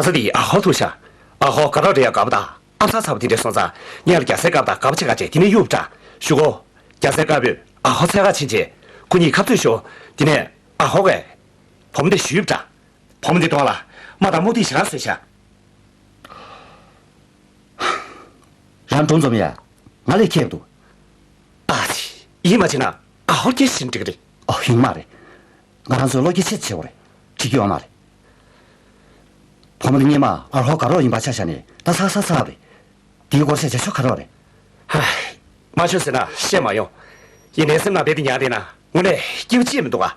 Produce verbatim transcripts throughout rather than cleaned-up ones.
ཨ་ས་དེ་ཨ་ཧོ་ཐུག་ཤ། ཨ་ཧོ་དགའ་རོགས་རེད་ཡ། དགའ་པོ་དང་ཨམ་ཚ་ཚ་པོ་དེ་འདྲས་སོང་ཙང་ངས་ལ་རྒྱ་སེར་དགའ་པོ་དང་དགའ་པོ་ཆེ་ཁ་བྱས་དེ་ནས་གཡུག་པ་འདྲ་ཞུ་གོ། རྒྱ་སེར་དགའ་པོས་ཨ་ཧོ་འཚོལ་ག་ཕྱིན་རྗེས་ཁོ་གཉིས་ཁ་རྩོད་ཤོར། དེ་ནས་ཨ་ཧོ་གས་བུ་མོ་དེ་གཞུས་པ་འདྲ། བུ་མོ་དེ་གདོང་ལ་རྨ་དང་རྨོག་དེ་ཞེ་དྲག་བཟོས་ཤག། རང་གྲོངས་ཙམ་ཡ། ང་ལས་ཁྱད་འདུག། ཨ་ཙི། ཡིད་མ་ཆེས་ན་ཨ་ཧོར་སྐྱེས་ཤིང་འགྲིག་གི་རེད། ཨོ་ཡོང་མ་རེད། ང་རང་ཚོའི་བློ་སྐྱེད་ཆེད་བྱེད་དགོས་རེད། འགྲིག་གི་ཡོད་མ་རེད། བུ་མོ་འདི་སྔོན་མ་ཨ་ཧོར་དགའ་རོགས་ཡིན་པ་ཆ་བཞག་ནས་ད་ཚར་ཚར་ཚར་བ་རེད། དེའི་སྐོར་བཤད་བྱ་ཆོ་ག་རོགས་རེད། ཧ། མ་ཆོ་ཟེར་ན་བཤད་མ་ཡོང་། ཡིན་ནའི་སེམས་ནང་རྦད་དེ་ཉར་བསྡད་ན་དངོས་གནས་སྐྱིད་པོ་ཅིག་མི་འདུག་ག།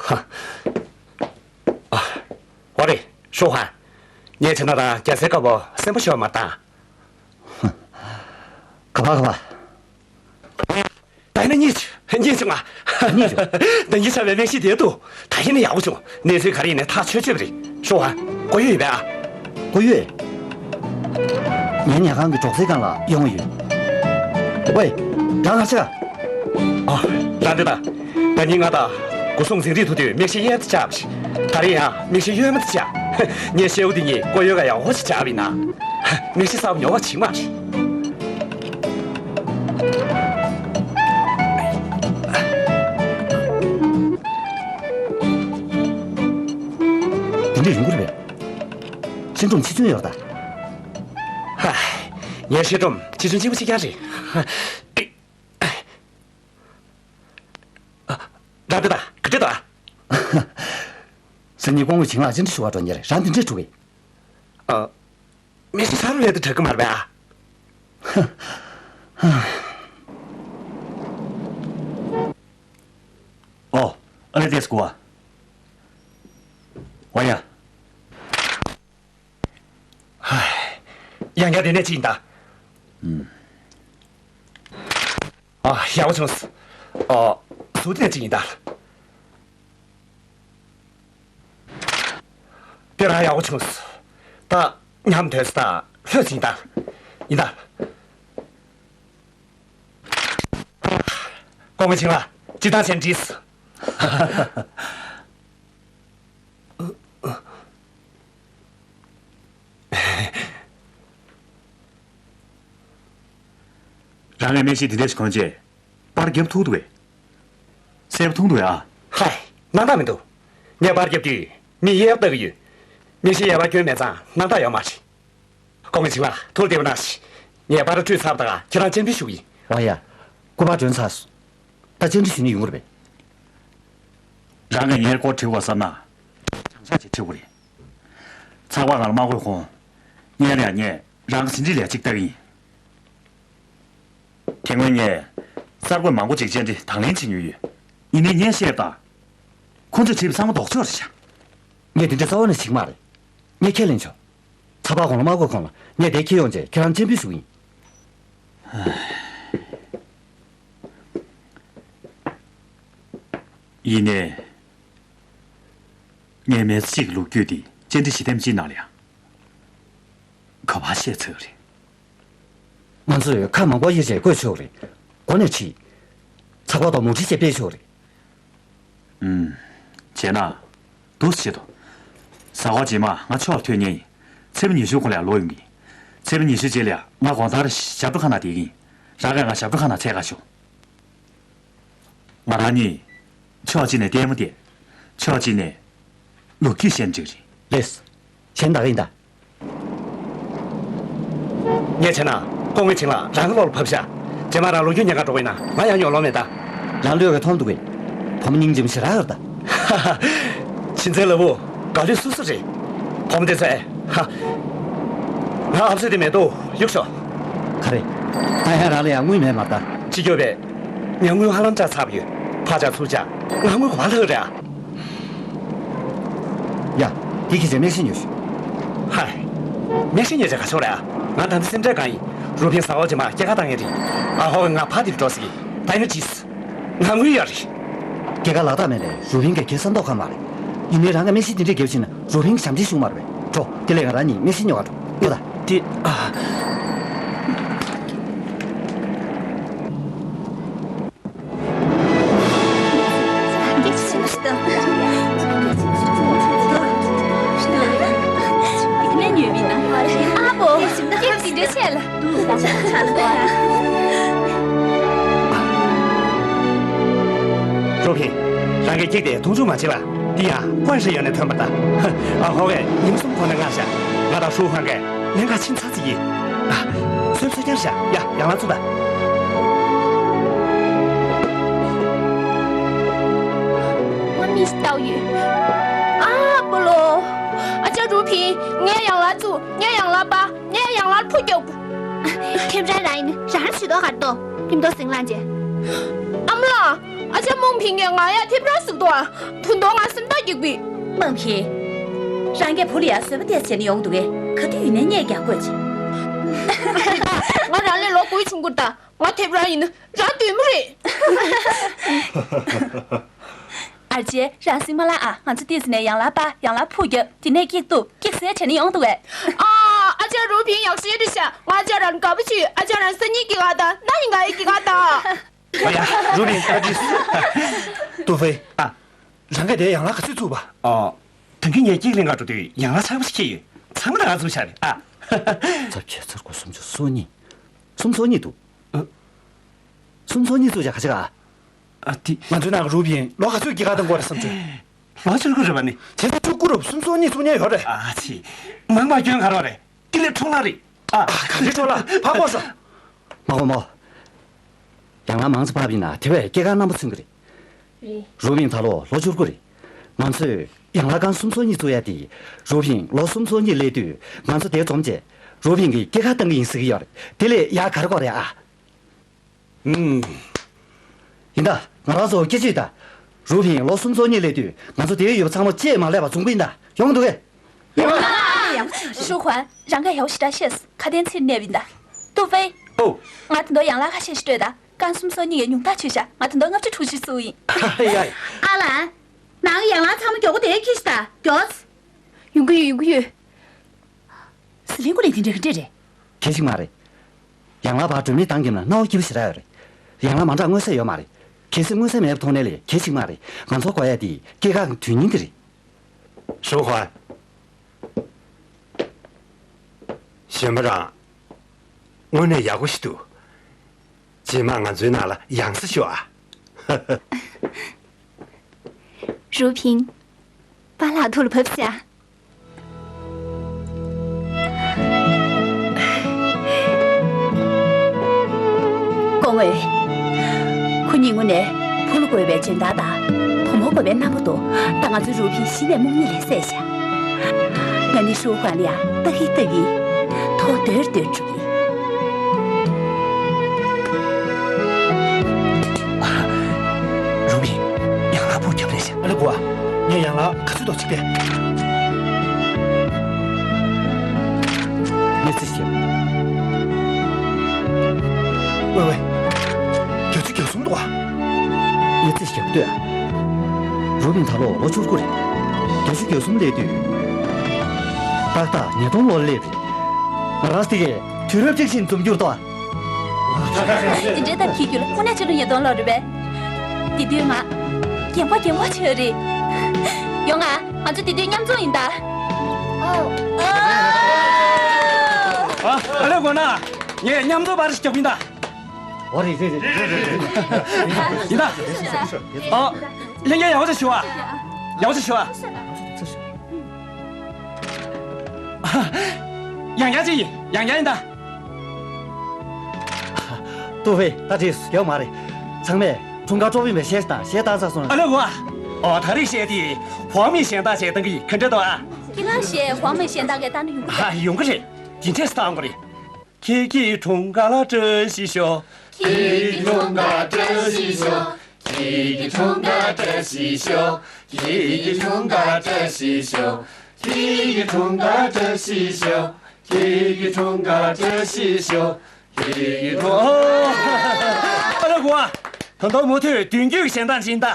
ཧ། ཨ། འོ་རེད། ཤོག་ཧ། ངས་བྱས་ན་རང་རྒྱ་སེར་དཀར་པོ་སེམས་པ་ཤོར་མ་བཏང་། ག་པ་ག་པ། ད་ཡིན་ན་རྙེད་བྱུང་། རྙེད་བྱུང་ང་། རྙེད་བྱུང་། ད་ངའི་ཚབ་པའི་མིག་ཤེལ་དེ་འདུག། ད་ཡིན་ན་ཡག་པོ་བྱུང་། གནས་ཚུལ་ག་རེ་ཡིན་ནའི་ཐག་ཆོད་ཆོད་པ་རེད། ཤོག་ཨ། ཀོ་ཡོད་ཡོད་པས་ཨ། ཀོ་ཡོད། ངའི་ཉལ་ཁང་གི་གྲོགས་རྩེ་སྒང་ལ་ཡོང་བ་ཡོད། ཝེ། རང་ག་ཆེ་ག། ཨ། རང་འདི་ད། ད་ནི་ང་ད་སྒོ་སྲུང་འཛིན་རིགས་ཐུག་དུས་མིག་ཤེལ་གཡས་མ་ཆག་པ་ཞིག། ད་རེས་ཡང་མིག་ཤེལ་གཡོན་མ་ཆག། ངས་ཤེལ་སྒོ་འདི་གཉིས་ཀོ་ཡོད་ག་ཡག་པོ་ཞིག་ཆགས་པ་ཡིན་ན། མིག་ཤེལ་གསར་པ་ཉོ་བ་བྱིན་མ་རེད། དེ་འདྲས་ཡོང་གི་རེད་པས། ཤེལ་སྒྲོམ་ཆེ་ཆུང་ཡོད་རེད་ད། ཧ། ངའི་ཤེལ་སྒྲོམ་ཆེ་ཆུང་གཅིག་པ་གཅིག་རྐྱང་རེད། ཨ། རང་འདི་ད་ག་འདྲས་འདུག་ཨ། སང་ཉིན་སྐུ་ངོ་བྱིན་ལ་ཅི་འདྲ་ཞུ་བ་འགྲོ་ཉེ་རེད། རང་འདི་འདྲས་འགྲོ་གི། ཨ། མི་ཤི་ས་རུ་ལས་དུ་དྲག་གི་མ་རེད་པས་ཨ། ཨོ། ཨ་ལེ་ཏེས་གོ་ཨ། ཝ་ཡ། ཡང་བསྐྱར་དེ་ནས་ཅི་ཡིན་ད། ཨ། ཡག་པོ་བྱུང་སོང་། ཨ། གཟུགས་དེ་ནས་ཅི་ཡིན་ད། དེ་རང་ཡག་པོ་བྱུང་སོང་། ད་ཉམས་དོད་སོང་ད། ལྷོད་ཅི་ཡིན་ད། ཡིན་ད། སྐུ་ངོ་བྱིན་ལ་སྤྱིར་བཏང་ཆེན་བྲིས། རང་ངས་མིག་ཤེལ་འདི་འདྲ་ཞིག་གོན་རྗེས་པར་རྒྱབ་ཐུག་འདུག་གས། གསལ་པོ་མཐོང་འདུག་གས་ཨ། ཧའི། སྣང་དག་མི་འདུག། ངས་པར་རྒྱབ་དུས་མི་གཡས་ལྟ་གི་ཡོད། མིག་ཤེལ་གཡས་པ་གྱོན་མེད་ཙང་སྣང་དག་ཡོད་མ་རེད། སྐུ་ངོ་བྱིན་ལ་ཐུགས་བདེ་པོ་གནང་ཞིག། ངས་པར་བཀྲུས་ཚར་བ་དང་ཁྱེད་རང་སྤྱན་འབུལ་ཞུ་གི་ཡིན། ཨོ་ཡ། སྐུ་པར་སྒྲོན་ཚར་སོང་། ད་བཅར་འདྲི་ཞུ་ནི་ཡོང་གི་རེད་པས། རང་གིས་ངའི་སྐོར་དྲི་དགོས་བསམ་ན། དྲང་གཞག་ཅིག་དྲི་དགོས་རེད། ཚགས་པར་སྒང་ལ་མ་འགོད་གོང་། སྔོན་ལ་ཡང་ངས་རང་གི་ཟིན་བྲིས་ལ་གཅིག་ལྟ་གི་ཡིན། དེ་སྔོན་ངས་གསར་འགོད་མང་པོ་ཅིག་བཅར་འདྲི་དང་ལེན་བྱེད་མྱོང་ཡོད། ཡིན་ནའི་ངས་བཤད་པ་དང་། ཁོང་ཚོས་བྲིས་པ་ཚང་མ་ལྡོག་ཕྱོགས་རེད་ཤག། ངས་དེ་འདྲ་རྩ་བ་ནས་བྱེད་ཀྱི་མ་རེད། ངས་ཁས་ལེན་ཆོག། ཚགས་པར་གོང་ལ་མ་འགོད་གོང་ལ་ངས་དེ་འཁྱེར་ཡོང་རྗེས་ཁྱེད་རང་སྤྱན་འབུལ་ཞུ་གི་ཡིན། ཡིན་ནའི། ངའི་མི་ཚེ་གཅིག་གི་ལོ་རྒྱུས་འདི་བཅར་འདྲི་བྱེད་ཐེངས་གཅིག་ནང་ལ་ཡང་ག་པར་བཤད་ཚར་རེད། ང་ཚོས་ཁ་མང་པོ་དབྱེ་བྱས་བཀོད་ཆོག་རེད། མགོ་ནས་ཁྲིད། ཚགས་པར་དང་མུ་ཁྲིད་བྱས་སྤེལ་ཆོག་རེད། ཨུམ། བྱས་ན། འདུག་སེ་བྱེད་དོ། གཟའ་འཁོར་རྗེས་མ་ང་ཕྱོགས་ལ་ཐོན་ངེས་ཡིན། ཚེས་པ་ཉི་ཤུ་གོང་ལ་ཡར་ལོག་ཡོང་གི་ཡིན། ཚེས་པ་ཉི་ཤུ་རྗེས་ལ་ཡང་ང་དགོང་དག་ཞབས་བྲོ་ཁང་ནང་བསྡད་ཀྱི་ཡིན། རང་གིས་ང་ཞབས་བྲོ་ཁང་ནང་འཚོལ་ག་ཤོག། ང་རང་གཉིས། ཕྱོགས་གཅིག་ནས་ལྟད་མོ་བལྟས། ཕྱོགས་གཅིག་ནས་ལོ་རྒྱུས་བཤད་ན་འགྲིག་རེད། ལེགས། གཞན་དག་ཡིན་ད། ངས་བྱས་ན་སྐུ་ངོ་བྱིན་ལ་རང་གི་ལོགས་ལ་ཕབ་ཤག། རྗེས་མ་རང་ལོ་རྒྱུས་ཉན་ག་འགྲོ་གི་ཡིན་ན་ང་ཡང་ཉོ་ལོང་མེད་ད། རང་ལོས་ཀྱི་མཐོང་འདུག་གས། བུ་མོ་སྙིང་རྗེ་མོ་ཞེ་དྲག་ཡོད་ད། ཧ་ཧ། བྱིན་ཚེ་ལ་བུ་དགའ་ལོས་སུ་སུ་རེད། བུ་མོ་དེ་ཚོས་ཧ། ང་ཨབ་སེ་དེ་མེད་དོ་གཡུག་ཤོག། ག་རེ། ད་ཡང་རང་ལ་ཡང་དངུལ་མེད་མ་ད། ཅི་སྐྱོ་བས། ངས་དངུལ་ཧ་ལམ་བཅག་ཚར་བ་ཡོད། ཕར་བཅག་ཚུར་བཅག། ང་དངུལ་ག་པར་ལྷག་རེད་ཨ། ཡ། འདི་ཁྱེད་ཚོས་མིག་ཤེལ་ཉོས་ཤོག། ཧའི། མིག་ཤེལ་ཉོས་བྱས་ག་ཆོག་རེད་ཨ། ང་ད་ལྟ་སེམས་ཁྲལ་གང་ཡིན། རུ་ཕིན་གཟའ་འཁོར་རྗེས་མ་སྐྱེས་སྐར་བཏང་ངེས་རེད། ཨ་ཧོ་ང་ཕ་དེར་འགྲོ་ཟེར་གི། ད་ཡིན་ན་ཅིས། ང་དངུལ་ཡོད་རེད། སྐྱེས་སྐར་ལག་རྟགས་མེད་པས་རུ་ཕིན་གྱིས་ཁྱེད་ས་མདོག་ཁ་མ་རེད། ཡིན་ནའི་རང་གིས་མིག་ཤེལ་དེ་འདྲས་བརྒྱབ་ཕྱིན་ན་རུ་ཕིན་གྱིས་ཞབས་འདྲེན་ཞུ་མ་རེད་པས། འགྲོ། དེ་ལས་ང་རང་གཉིས་མིག་ཤེལ་ཉོ་ག་འགྲོ། ཡོད་ད། དེ་ཨ། རུ་ཕིན། རང་གི་སྐྱིག་དེ་མཐོང་ཆུང་མ་བྱེད་པ། འདི་ཡང་དཔའ་ཞིག་ཡོད་ནས་ཐོན་པ་དང་། ཨ་ཧོ་བས་ཉིན་གསུམ་གོང་ནས་མངགས་བཞག་ང་དང་ཧྲུའུ་ཧན་གས་ལྷན་ཁ་ཕྱིན་ཚར་ཚིག་ཡིན། ཨ། སོན་སོན་རྐྱང་བཞག་ཡ་ཡང་ལ་ཚུགས་དང་། ང་མིས་ཏའོ་ཡུས། ཨ་པོ་ལོ། ཨ་ཅག་རུ་ཕིན། ངས་ཡང་ལ་བཙུགས། ངས་ཡང་ལ་སྤར། ངས་ཡང་ལ་ཕུ་རྒྱོབ། ཐེམ་ར་ར་ཡིན་རང་ཞུ་དོ་གར་དོ། ཐིམ་དོ་སིང་ལང་ཅེ། ཨ་མ་ལགས། ཨ་ཅག་མོང་ཕིང་གིས་ང་ཡ་ཐེམ་ར་ཟུག་དོ། ཐུན་དོ་ང་སེམས་ཐག་གིག་པི། མོང་ཕིང་། རང་གི་བུ་ལ་ཡ་བཟོད་པ་ཏོག་ཙམ་བྱས་ན་ཡོང་འདུག་གས། ག་དུས་ཡིན་ནའི་སྙད་རྒྱག་དགོས་ཅི། ང་རང་ལས་ལོ་དགུའི་ཆུང་ཀུ་ད། ང་ཐེབས་རང་ཡིན་ན་རང་འདོད་མོ་རེད། ཨ་ཅེ། རང་སེམས་མ་ལངས་ཨ། ང་ཚོ་ཏོག་ཙམ་ནས་ཡང་ལ་སྤར། ཡང་ལ་ཕུ་རྒྱོབ། དེ་ནས་སྐྱིག་བཏུབ། སྐྱིག་ཟས་བྱས་ན་ཡོང་འདུག་གས། ཨ། ཨ་ཅག་རུ་ཕིན་ཡག་ཤོས་རེད་ཤག་ང་ཨ་ཅག་རང་དགའ་པོ་བྱོས། ཨ་ཅག་རང་སང་ཉིན་སྐྱིད་ག་ད། གནངས་ཉིན་ང་ཡི་སྐྱིད་ག་ད། ཨ་ཡ། རུ་ཕིན་ད་ཅི། ཏུ་ཧྥེ། ཨ། རང་གིས་དེ་ཡང་ལ་ག་ཚོད་བཙུགས་པ། ཨ། ད་གིན་ངས་སྐྱིག་ལེན་ག་འགྲོ་དུས་ཡང་ལ་ཚ་པོ་ཞིག་ཁྱེར་ཡོད། ཚང་མ་ད་ང་བཙུགས་བཞག་རེད་ཨ། ཚབ་བྱས་ཚར་གོ་སུམ་ཅུ་སོ་གཉིས། སུམ་ཅུ་སོ་གཉིས་འདུག་ཨ། སུམ་ཅུ་སོ་གཉིས་བཙུགས་བཞག་ག་ཅི་ག་ཨ་དེ། ང་ཚོའི་ནང་གི་རུ་ཕིན་ལོ་ག་ཚོད་སྐྱིད་ག་གཏོང་དགོས་རེད་བསམ་བྱུང་། ལོ་བཅུ་དགུ་རེད་པ་ནི། བྱས་ཙང་བཅུ་དགུ་རུ་སུམ་ཅུ་སོ་གཉིས་བཙུགས་མཁན་ཡོད་རེད། ཨ་ཙི། མང་མང་སྐྱོན་ག་རོགས་རེད། དེ་ལས་འཕྲོ་བརླག་རེད། ཨ། ག་རེ་འཕྲོ་བརླག་ཕར་ཕོག་སོང་། མ་གོ་མོ། ཡང་ལ་མང་ཙམ་ཕབ་ཡིན་ན་དེ་བས་སྐྱེས་སྐར་རྣམ་པ་ཚུན་གི་རེད། རེད། རུ་ཕིན་ད་ལོ་ལོ་བཅུ་དགུ་རེད། ང་ཚོས་ཡང་ལ་རྐང་སུམ་ཅུ་སོ་གཉིས་བཙུགས་ཡ་དེ། རུ་ཕིན་ལོ་སུམ་ཅུ་སོ་གཉིས་སླེབས་དུས་ང་ཚོ་དེ་འཛོམས་བྱས། རུ་ཕིན་གྱི་སྐྱེས་སྐར་གཏོང་གི་ཡིན་ཟེར་གྱི་ཡོད་རེད། དེ་ལས་ཡག་ག་རེ་དགོས་རེད་ཨ། ཨུམ། ཡིན་ད། ང་རང་ཚོ་སྐད་ཆ་ཡོད་ད། རུ་ཕིན་ལོ་སུམ་ཅུ་སོ་གཉིས་སླེབས་དུས་ང་ཚོ་དེར་ཡོད་པ་ཚང་མ་ཅིས་མ་སླེབས་པ་བཟུང་གི་ཡིན་ད། ཡོང་གི་འདུག་གས། ཡོང་ད། ཧྲུའུ་ཧན། རང་གིས་ཡག་པོ་ཞེ་དྲག་ཤེས། ཁ་དན་ཚིག་གནས་པ་ཡིན་ད། ཏུ་ཧྥེ། ཨོ། ང་ད་དུང་ཡང་ལ་ཁ་ཤས་ཤིག་སྤྲོད་ད། རྐང་སུམ་ཅུ་སོ་གཉིས་ཀྱི་ཉུང་མཐའ་ཆོད་ཤག་ང་ད་དུང་ལྔ་བཅུ་དྲུག་ཅུ་བཙུགས་ཡིན། ཡ་ཡ། ཨ་ལན། ནང་ཡང་ལ་ཚང་མ་མགྱོགས་པོ་དེར་ཁྱེར་ཤོག་ད། མགྱོགས། ཡོང་གི་ཡོད། ཡོང་གི་ཡོད། ཟི་ལིང་ཀུ་ལིང་དེ་འདྲ་གི་འདྲ་རེད། གལ་ཆེ་མ་རེད། ཡང་ལ་བར་སྒྲོན་མེ་བཏང་རྒྱབ་ན་སྣང་བ་སྐྱིད་པོ་ཞེ་དྲག་ཡོད་རེད། ཡང་ལ་མ་འདྲ་མངོན་གསལ་ཡོད་མ་རེད། གལ་སྲིད་མངོན་གསལ་མེད་པ་མཐོང་ནའི་ལས་གལ་ཆེ་མ་རེད། ང་ཚོ་དགོས་ཡ་དེ་སྐྱེས་སྐར་གྱི་དུས་ཉིན་དེ་རེད། ཧྲུའུ་ཧན། གཞོན་པ་རང་། དངོས་གནས་ཡག་པོ་ཞིག་འདུག་རྗེས་མ་ང་ཚོའི་ནང་ལ་ཡང་སེ་ཤོག་ཨ། རུ་ཕིན། པཱ་ལགས་ཐུགས་ལ་བབས་ཤག་སྐུ་ངོ། ཁོ་གཉིས་དངོས་གནས་ཕུ་ལུ་དགོས་པའི་འཇོན་ཐང་དང་བུ་མོ་དགོས་པའི་རྣམ་པ་འདུག་ད་ང་ཚོའི་རུ་ཕིན་གཞི་ནས་རྨོངས་གཉིད་ལས་སད་ཤག་ང་ནི་ཧྲུའུ་ཧན་ལ་ཡ་ལྟ་གི་ལྟ་གི་ཐོག་སྡོད་སྡོད་འགྲོ་གི་ཡིན། རུ་ཕིན། ཡང་ལ་ཕུ་རྒྱབ་རེད་ཤག་ཨ་ལེ་གོ་ཨ། ངས་ཡང་ལ་ག་ཚོད་ཐོག་ཅིག་སྟེ། ངས་རྩིས་ཞིབ། ཝེ་ཝེ། བརྒྱད་ཅུ་གྱ་གསུམ་འདུག་ཨ། ངས་རྩིས་ཞིབ་ལྟོས་ཨ། རུ་ཕིན་ད་ལོ་ལོ་བཅུ་དགུ་རེད། བརྒྱད་ཅུ་གྱ་གསུམ་སླེབས་དུས། ཏག་ཏག་ཉིས་སྟོང་ལོ་སླེབས་རེད། ང་རང་དེ་གས་དུས་རབས་གཅིག་བཞིན་འཛོམས་རྒྱུར་ཏོ། དེ་འདྲའི་སྟབས་ཀྱིས་རྒྱུ་ལ་དངོས་གནས་ཕྱི་ལོ་ཉིས་སྟོང་ལོ་རེད་པས། དེ་དུས་ང་རྒན་པ་རྒན་པ་ཆགས་རེད། ཡོང་ང་། ང་ཚོ་དེ་དུས་མཉམ་འཛོམས་ཡིན་ད། ཨ། ཨ་ལེ་གོ་ན། ངས་མཉམ་འཛོམས་པར་ཞིག་རྒྱབ་ཡིན་ད། ཨོ་རེད་རེད་རེད། ཡིན་ད། ཨ། ལྷན་རྒྱས་ཡག་པོ་ཞིག་ཞུ་ཨ། ཡག་པོ་ཞིག་ཞུ་ཨ། ཡང་བསྐྱར་ཅིག་ཡིན། ཡང་བསྐྱར་ཡིན་ད། ཏུ་ཧྥེ། ད་བྲིས་སོ། ཡོད་མ་རེད། ཚང་མས་འཁྲུངས་སྐར་སྤྲོ་པོ་ཡིན་པའི་གཞས་བཏང་། གཞས་བཏང་ཚར་སོང་། ཨ་ལེ་གོ་ཨ། ཨོ་ད་རེས་གཞས་དེ་ཧོང་མིང་གཞས་བཏང་བྱས་བཏང་གི་ཡིན། ག་འདྲ་འདུག་ཨ། ཁྱེད་རང་གཞས་ཧོང་མིང་གཞས་བཏང་གི་བཏང་ན་ཡོང་གི་རེད། ཨ་ཡོང་གི་རེད། དེ་འདྲས་བཏང་དགོས་རེད། ཁྱེད་ཀྱི་འཁྲུངས་སྐར་ལ་བཀྲ་ཤིས་ཤོག་ཁྱེད་ཀྱི་འཁྲུངས་སྐར་བཀྲ་ཤིས་ཤོག་ཁྱེད་ཀྱི་འཁྲུངས་སྐར་བཀྲ་ཤིས་ཤོག་ཁྱེད་ཀྱི་འཁྲུངས་སྐར་བཀྲ་ཤིས་ཤོག་ཁྱེད་ཀྱི་འཁྲུངས་སྐར་བཀྲ་ཤིས་ཤོག་ཁྱེད་ཀྱི་འཁྲུངས་སྐར་བཀྲ་ཤིས་ཤོག་ཁྱེད་ཀྱི་འཁྲུངས། ཨ་ལེ་གོ་ཨ། ད་དུང་མུ་མཐུད་མདུན་སྐྱོད་གཞས་བཏང་བྱིན་ད།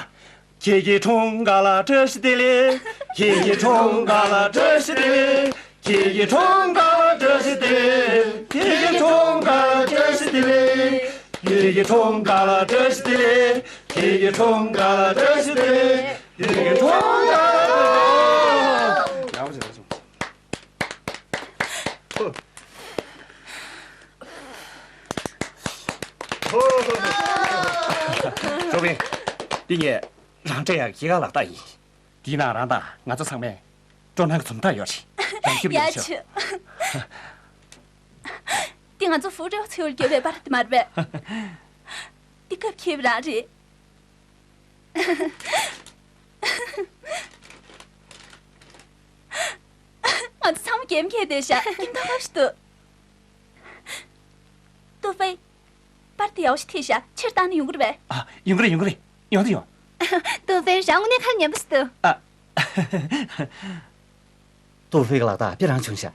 ཁྱེད་ཀྱི་འཁྲུངས་སྐར་ལ་བཀྲ་ཤིས་བདེ་ལེགས། ཁྱེད་ཀྱི་འཁྲུངས་སྐར་ལ་བཀྲ་ཤིས་བདེ་ལེགས། ཁྱེད་ཀྱི་འཁྲུངས་སྐར་ལ་བཀྲ་ཤིས་བདེ་ལེགས། ཁྱེད་ཀྱི་འཁྲུངས་སྐར་ལ་བཀྲ་ཤིས་བདེ་ལེགས། ཁྱེད་ཀྱི་འཁྲུངས་སྐར་ལ་བཀྲ་ཤིས་བདེ་ལེགས། ཁྱེད་ཀྱི་འཁྲུངས་སྐར་ལ་བཀྲ་ཤིས་བདེ་ལེགས། ཁྱེད་ཀྱི་འཁྲུངས་སྐར་ལ། ཡག་པོ་བྱས། ཡག་པོ་བྱས། ཀླུ་བྷེ། འདི་ངས་རང་སྤྲད་ཡག་གི་སྐྱེས་སྐར་ལག་རྟགས་ཡིན། འདིའི་ནང་རང་དང་ང་ཚོ་ཚང་མས་སྤྲོ་སྣང་གི་འཛུམ་མདངས་ཡོད་རེད། རང་སྐྱིད་པོ་ཡོད་ཤོག་ཡ་ཆུ། འདི་ང་ཚོ་ཧྥུ་རེའོ་ཚེའུར་བརྒྱབ་པའི་པར་དེ་མ་རེད་པས། འདི་སྐབས་ཁེབས་རང་རེད། ང་ཚོ་ཚང་མ་གད་མོ་བགད་བསྡད་ཤག་སྐྱིད་མདོག་ཁ་པོ་ཞིག་འདུག་ཏུའུ་ཧྥེ། པར་དེ་ཡག་པོ་ཞིག་འཐེན་ཤག་ཕྱིར་བཏང་ན་ཡོང་གི་རེད་པས། ཨ། ཡོང་གི་རེད། ཡོང་གི་རེད། ཡོང་དུ་ཡོང་། ཏུའུ་ཧྥེ། རང་དངོས་གནས་ཁ་ཉན་པོ་ཞིག་འདུག་ཨ། ཏུའུ་ཧྥེ་གི་ལག་རྟགས་དཔེ་རང་བྱུང་ཤག་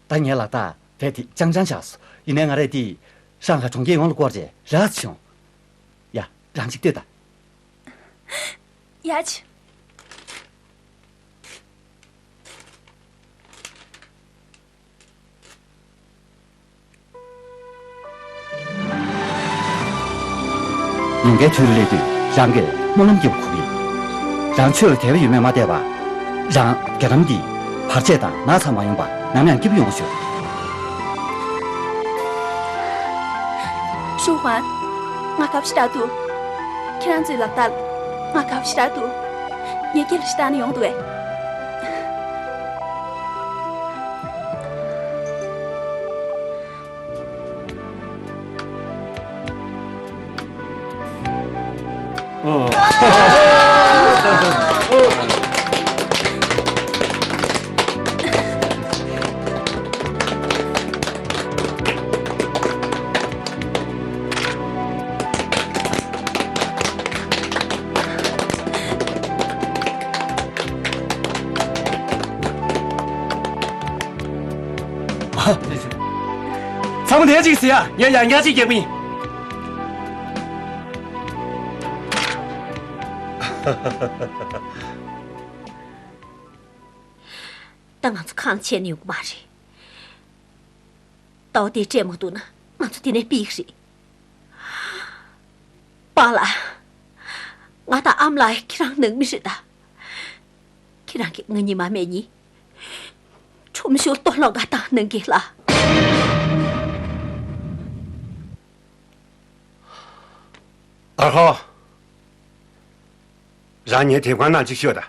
ད་ངའི་ལག་རྟགས་རྦད་དེ་ཅང་ཅང་ཆགས་སོང་། ཡིན་ནའི་ང་རས་དེ་ཧྲང་ཧའེ་གྲོང་ཁྱེར་ཡོངས་ལ་བསྐོར་རྗེས་རག་སོང་། ཡ། རང་གཅིག་ལྟོས་དང་། ཡ་ཆི། ཉིན་འགའི་དུས་ལ་སླེབས་དུས་རང་གིས་སྨོན་ལམ་རྒྱབ་དགོས་ཀྱི། རང་ཆོས་ལ་དད་པ་ཡོད་མེད་མ་བལྟས་པར། རང་རྒྱ་གྲམ་འདི་བར་ཆད་དང་ན་ཚ་མ་ཡོང་བར་ནམ་ཡང་སྐྱིད་པོ་ཡོང་བ་ཤོག་ཧྲུའུ་ཧུའན། ང་དགའ་པོ་ཞེ་དྲག་འདུག་ཁྱེད་རང་ཚོའི་ལག་རྟགས་ལ་ང་དགའ་པོ་ཞེ་དྲག་འདུག་ངས་ཁྱེད་ལ་ཞེ་དྲག་ནི་ཡོང་འདུག་གས། ཚང་མ་དེ་གཅིག་ཟེར་ཡ། ངས་ཡང་བསྐྱར་གཅིག་རྒྱག་གི་ཡིན། ད་ང་ཚོ་གང་བྱས་ནས་ཡོང་གི་མ་རེད། ཟླ་བ་འདི་སྤྲད་མ་ཐུབ་ན་ང་ཚོ་འདི་ནས་ཕྱིན་གྱི་རེད། པཱ་ལགས། ང་དང་ཨ་མ་ལགས་ཁྱེད་རང་ནང་མི་རེད་ད། ཁྱེད་རང་གིས་ང་གཉིད་མ་སྨྲས་ཉིན། ཁྲོམ་གཞུང་ལྟོ་སློང་ག་བཏང་གནང་གི་ལགས། ཨར་ཧོ། རང་ངའི་དེབ་ཁང་ནང་གཅིག་ཤོག་དང་།